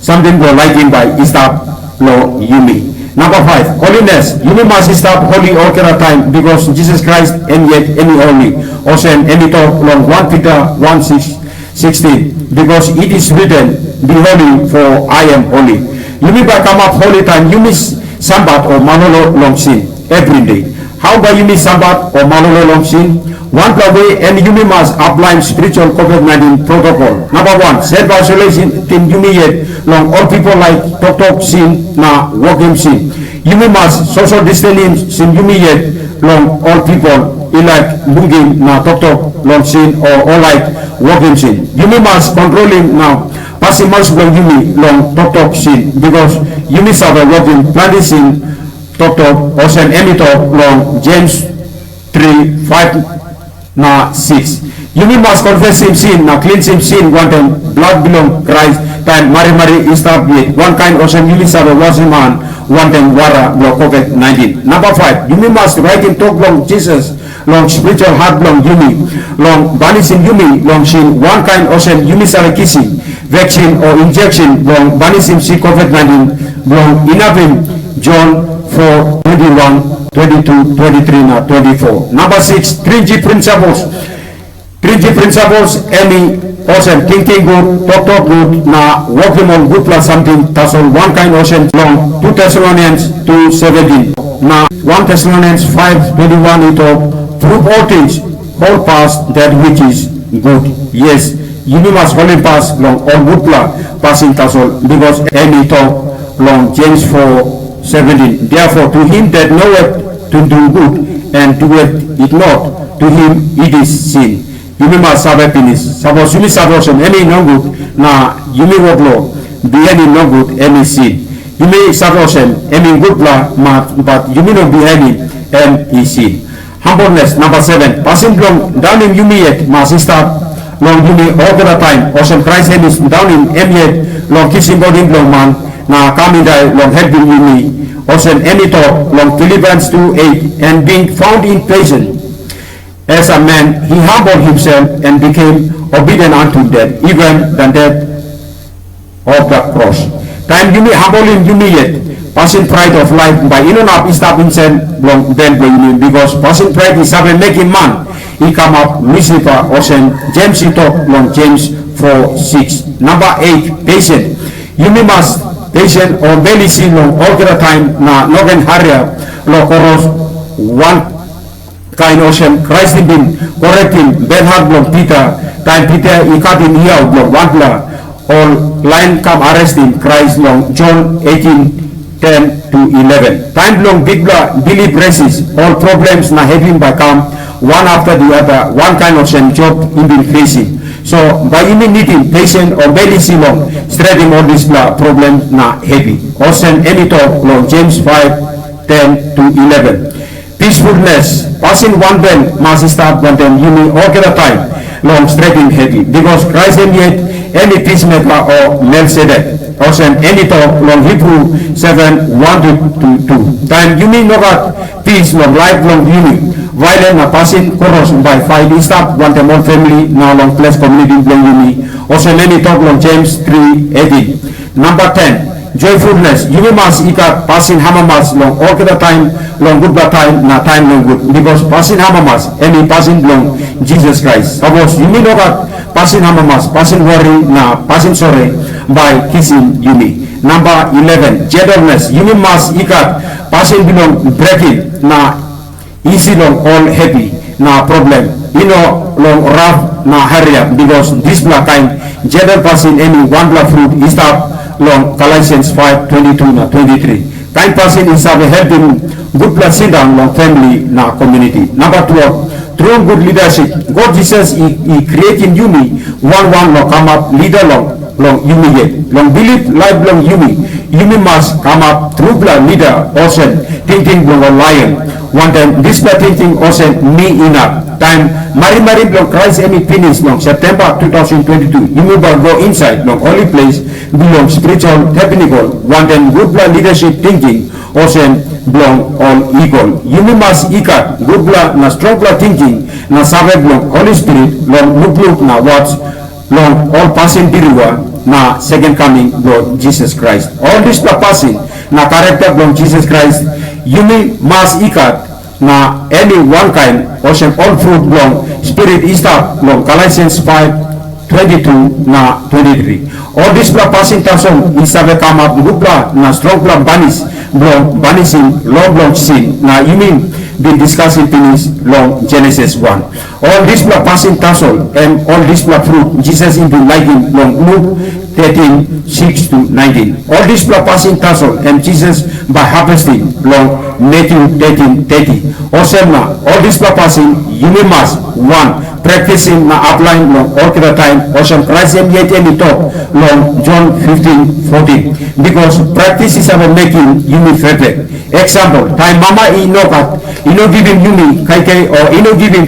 samting bilong laikim bai i stap long yumi. Namba faiv, holiness. Yumi mas i stap holi olgeta taim, bikos Jisas Krais em yet em i holi. Olsem em i tok long wan Pita wan sikis, sixteen, because it is written, "Be holy, for I am holy." Yumi bai kamap holi taim yumi sambat o malolo long sin everyday. Hau bai yumi sambat o malolo long sin? Wanpela we em yumi mas aplaim spiritual COVID nineteen protocol. Namba wan, self isolation tim yumi yet long ol people laik toktok sin na wokim sin. Yumi mas social distancing yumi yet long ol people i laik bungim na toktok long sin o ol laik wokim sin. Yumi mas kontrolim na pasim maus bilong yumi long toktok sin, bikos yumi save wokim planti sin toktok, olsem em i tok long Jems tri faiv na siks. Yumi mas konfesim sin na klinsim sin wantaim blut bilong Krais taim marimari i stap yet, wankain olsem yumi save wasim han wantaim wara bilong COVID nineteen. Namba faiv, yumi mas raitim tok bilong Jisas long spiritual hat bilong yumi, long banisim yumi long sin, wankain olsem yumi save kisim veksin o injection bilong banisim sin COVID nineteen bilong inapim Jon four twenty one, twenty two, twenty three na twenty four. Namba siks, trinji principles. Trinji principles em i olsem tingting gut, toktok gut, na wokim ol gutpela samting, tasol wankain olsem long two Thessalonians two seventeen na one Thessalonians five twenty one i tok, "Prove all things, hold fast that which is good." Yes, yumi mas holim pas long ol gutpela pasin tasol, bikos em i tok long James four seventeen, "Therefore, to him that knoweth to do good and doeth it not, to him it is sin." Yumi mas save pinis, sapos yumi save olsem em i nogut, na yumi wok long bihainim nogut, em i sin. Yumi save olsem em i gutpela, ma bat yumi no bihainim, em i sin. Humbleness, namba seven. Pasin bilong daunim yumi yet mas i stap long yumi olgeta taim, olsem Krais em i daunim em yet long kisim bodi bilong man, na kam i dai long helpim yumi. Olsem em i tok long Philippians two eight, "And being found in patience as a man, he humbled himself and became obedient unto death, even the death of the cross." Taim yumi hambolim yumi yet, pasin pride of life bai i no inap i stap insait long bel bilong yumi, bikos pasin pride i save mekim man i kamap Lusifa, olsem Jems i tok long Jems four six. Namba eight, patient. Yumi mas patient o bel isi long olgeta taim na no ken hariap long koros wan kain olsem Krais i bin korektim belhat bilong Pita, taim Pita i katim yau bilong wanpela ol lain kam arrestim Krais long Jon eighteen ten to eleven. Taim bilong bikpela bilip resis, ol problems na hevi bai kam wan afta di ada, wankain olsem Job i bin fesim. So, bai yumi nidim patient o bel isi long stretim ol dispela problem na hevi. Olsem em i tok long Jems five ten to eleven. Peacefulness, pasin wanbel mas i stap wantaim yumi olgeta taim long stretim hevi, bikos Krais em yet em i pismeka o Melkisedek, olsem em i tok long Hibru seven one to two. Taim yumi no gat pis long laip bilong yumi, violent na pasin kros bai pait i stap wantaim ol famili na long ples komuniti bilong yumi, olsem em i tok long Jems three eighteen. Namba ten, joyfulness. Yumi mas i gat pasin amamas long olgeta taim, long gutpela taim na taim nogut, bikos pasin amamas em i pasin bilong Jisas Krais. Sapos yumi no gat pasin amamas, pasin wori na pasin sori bai kisim yumi. Namba eleven, gentleness. Yumi mas i gat pasin bilong brekim na isi long ol hevi na problem, i no long raf na hariap, bikos dispela kain gentle pasin em i wanpela frut i stap long Galatians five twenty two na twenty three. Kain pasin i save helpim gutpela sindaun long famili na komuniti. Namba twelve, tru gut leadership. God Jisas i, i creatim yumi wan wan long kamap lida long long yumi yet. Long bilip laip bilong yumi, yumi mas kamap trupela lida olsem tingting bilong ol laion. Wantaim dispela tingting olsem mi inap. Taim marimari bilong Krais em i pinis long Septemba two thousand twenty-two, yumi bai go insait long holi ples bilong spiritual tabernacle, wantaim gutpela leadership tingting olsem bilong ol eagle. Yumi mas i gat gutpela na strongpela tingting na save bilong Holi Spirit long lukluk na wats long ol pasin birua na second coming bilong Jisas Krais. Ol dispela pasin na karakta bilong Jisas Krais yumi mas i gat, na em i wankain olsem ol frut bilong Spirit i stap long Galatians five twenty-two na twenty-three. Ol dispela pasin tasol i save kamap gutpela na strongpela banis bilong banisim lo bilong sin, na yumi bin diskasim pinis long Genesis wan. Ol dispela pasin tasol em ol dispela frut Jisas i bin laikim long Luk thirteen six to nineteen. Ol dispela pasin tasol em Jisas bai harvestim long Matthew thirteen thirty. Olsem na ol dispela pasin yumi mas, wan, praktisim na aplaim long olgeta taim, olsem Krais em yet em i tok long Jon fifteen fourteen. Bikos praktis i save mekim yumi perfect. Example, taim mama i no gat, i no givim yumi kaikai o i no givim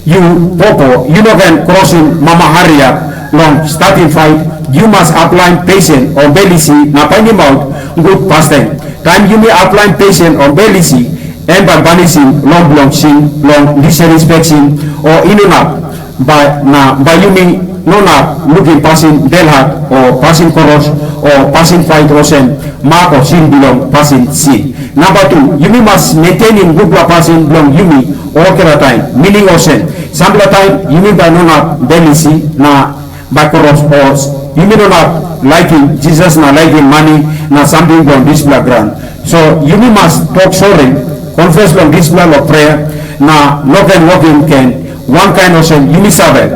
yu popo, yu no ken krosim mama hariap long statim fait. Yu mas aplaim pesen o bel isi na painimaut gut pastaim. Taim yumi aplaim pesen o bel isi, em bai banisim lo bilong sin, long disrespect sin, o i no inap, bai na bai yumi no inap lukim pasin belhat o pasin koros o pasin fait olsem mak o sin bilong pasin sin. Namba tu, yumi mas mentenim gutpela pasin bilong yumi olgeta taim, mining olsem, sampela taim yumi bai no inap bel isi na bai koros, o yumi no inap laikim Jisas na laikim mani na samting bilong dispela graun. So yumi mas tok sori, confess long dispela long prea, na no ken wokim gen wankain olsem yumi save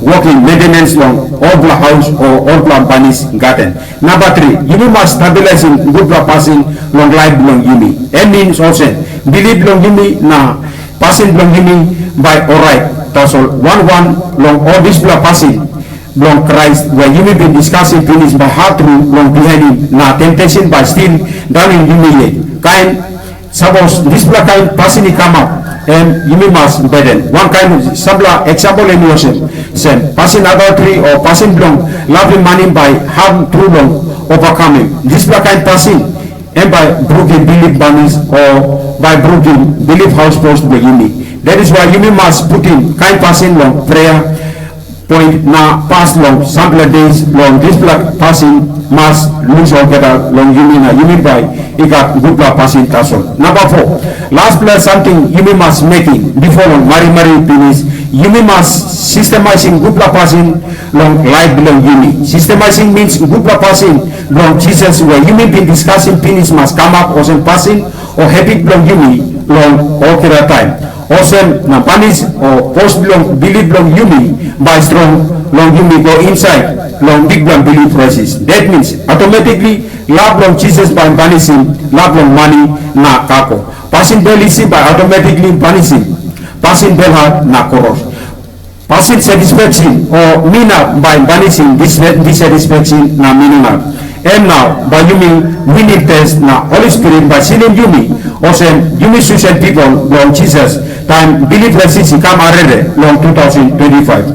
wokim mentenens long olpela haus o olpela banis gaten. Namba tri, yumi mas stabilisim gutpela pasin long laip bilong yumi. Em mins olsem, bilip bilong yumi na pasin bilong yumi bai orait. Tasol wan wan long ol dispela pasin bilong Krais we yumi bin diskasim pinis bai hat tru long bihainim, na temptation bai stil daunim yumi yet. Kain, sapos dispela kain pasin i kamap, em yumi mas beten. Wankain sampela eksempel em i olsem, sem pasin adultery o pasin bilong lapim mani bai hat tru long overcoming. Dispela kain pasin em bai brukim bilip banis o bai brukim bilip haus pos bilong yumi. That is why yumi mas putim kain pasin long prayer point na pas long sampela days long dispela pasin mas lus olgeta long yumi na yumi bai i gat gutpela pasin tasol. Namba foa, laspela samting yumi mas mekim bipo long marimari pinis, yumi mas sistemaisim gutpela pasin long laip bilong yumi. Sistemaisim mins gutpela pasin bilong Jisas we yumi bin diskasim pinis mas kamap olsem pasin o habit bilong yumi long olgeta taim. Olsem na banis o pos bilong bilip bilong yumi bai strong long yumi go insait long bikpela bilip resis. That means automatically lap long Jisas bai banisim lap long mani na kako. Pasin bel isi bai automatically banisim pasin belhat na koros. Pasin satisfaction o mi na bai banisim dis, dissatisfaction na mi no inap. Em nau bai yumi winim tes na Holi Spirit bai silim yumi, olsem yumi susen pipel bilong Jisas taim bilip resis i kam arere long two thousand twenty-five.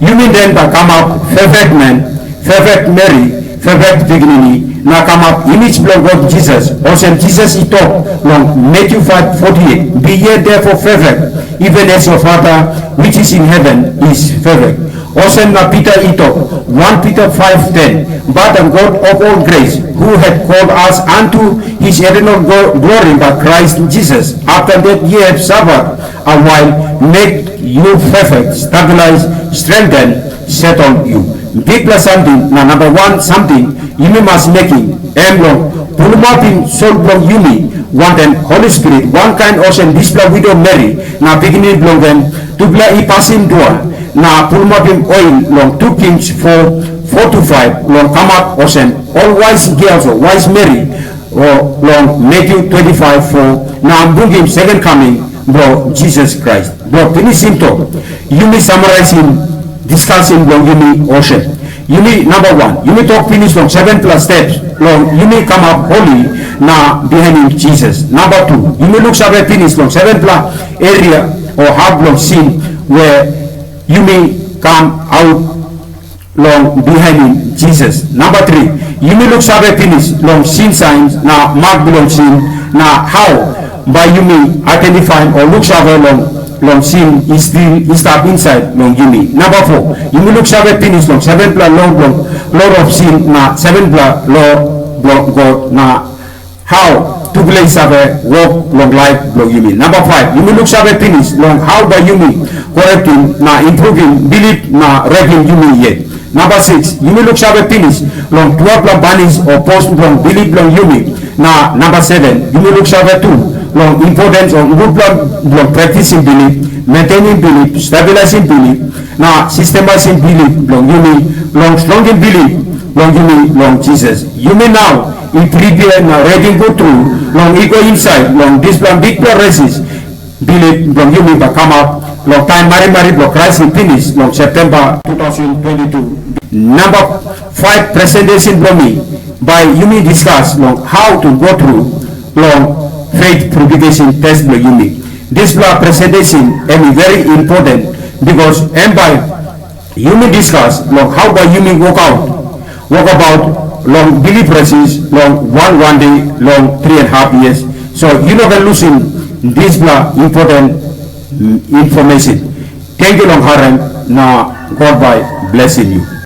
Yumi den bai kamap perfect man, perfect meri, perfect pikinini, na kamap image bilong God Jisas, olsem Jisas i tok long Matthew five forty-eight, "Be ye therefore perfect, even as your Father which is in heaven is perfect." Olsem na Pita i tok, one Peter five ten, "But the God of all grace, who had called us unto his eternal glo- glory by Christ Jesus, after that ye have suffered a while, make you perfect, stabilize, strengthen, settle you." Bikpela samting na namba wan samting yumi mas mekim, em long pulumapim sol bilong yumi wantaim Holi Spirit, wankain olsem dispela wido meri na pikinini bilong en, tupela i pasim dua na pulumapim oil long two Kings four, four to five, long kamap olsem ol wais gels o wais meri, o long Matthew twenty-five four, na bungim second coming bilong Jisas Krais. Bilong pinisim tok, yumi samaraisim diskasim bilong yumi olsem. Yumi namba wan, yumi tok pinis long sevenpela steps long yumi kamap holi na bihainim Jisas. Namba tu, yumi luksave pinis long sevenpela eria o hap bilong sin we yumi kam aut long bihainim Jisas. Namba tri, yumi luksave pinis long sin sain na mak bilong sin, na hau bai yumi identifaim o luksave long, long sin i stil i stap insait long yumi. Namba foa, yumi luksave pinis long sevenpela lo bilong, lo of sin na sevenpela lo bilong God, na hau tupela i save wok long laip bilong yumi. Namba faiv, yumi luksave pinis long hau bai yumi korektim na impruvim bilip na redim yumi yet. Namba siks, yumi luksave pinis long twelve-pela banis o pos bilong bilip bilong yumi. Na namba seven, yumi luksave tu long importance o gutpela bilong praktisim bilip, maintainim bilip, stabilisim bilip, na sistemaisim bilip bilong yumi, long strongim bilip bilong yumi long Jisas. Yumi nau i pripia na redi gut tru long i go insait long dispela bikpela resis bilip bilong yumi bai kamap long taim marimari bilong Krais i pinis long Septemba two thousand twenty-two. Namba five presentation bilong mi, bai yumi discuss long how to go through long faith purification test bilong yumi. Dispela presentation em i very important, because em bai yumi discuss long how bai yumi work out, work about long bilip resis long one one day long three and a half years. So you no can losing dispela important, mm, information. Thank you long harem, na God bai blessing you.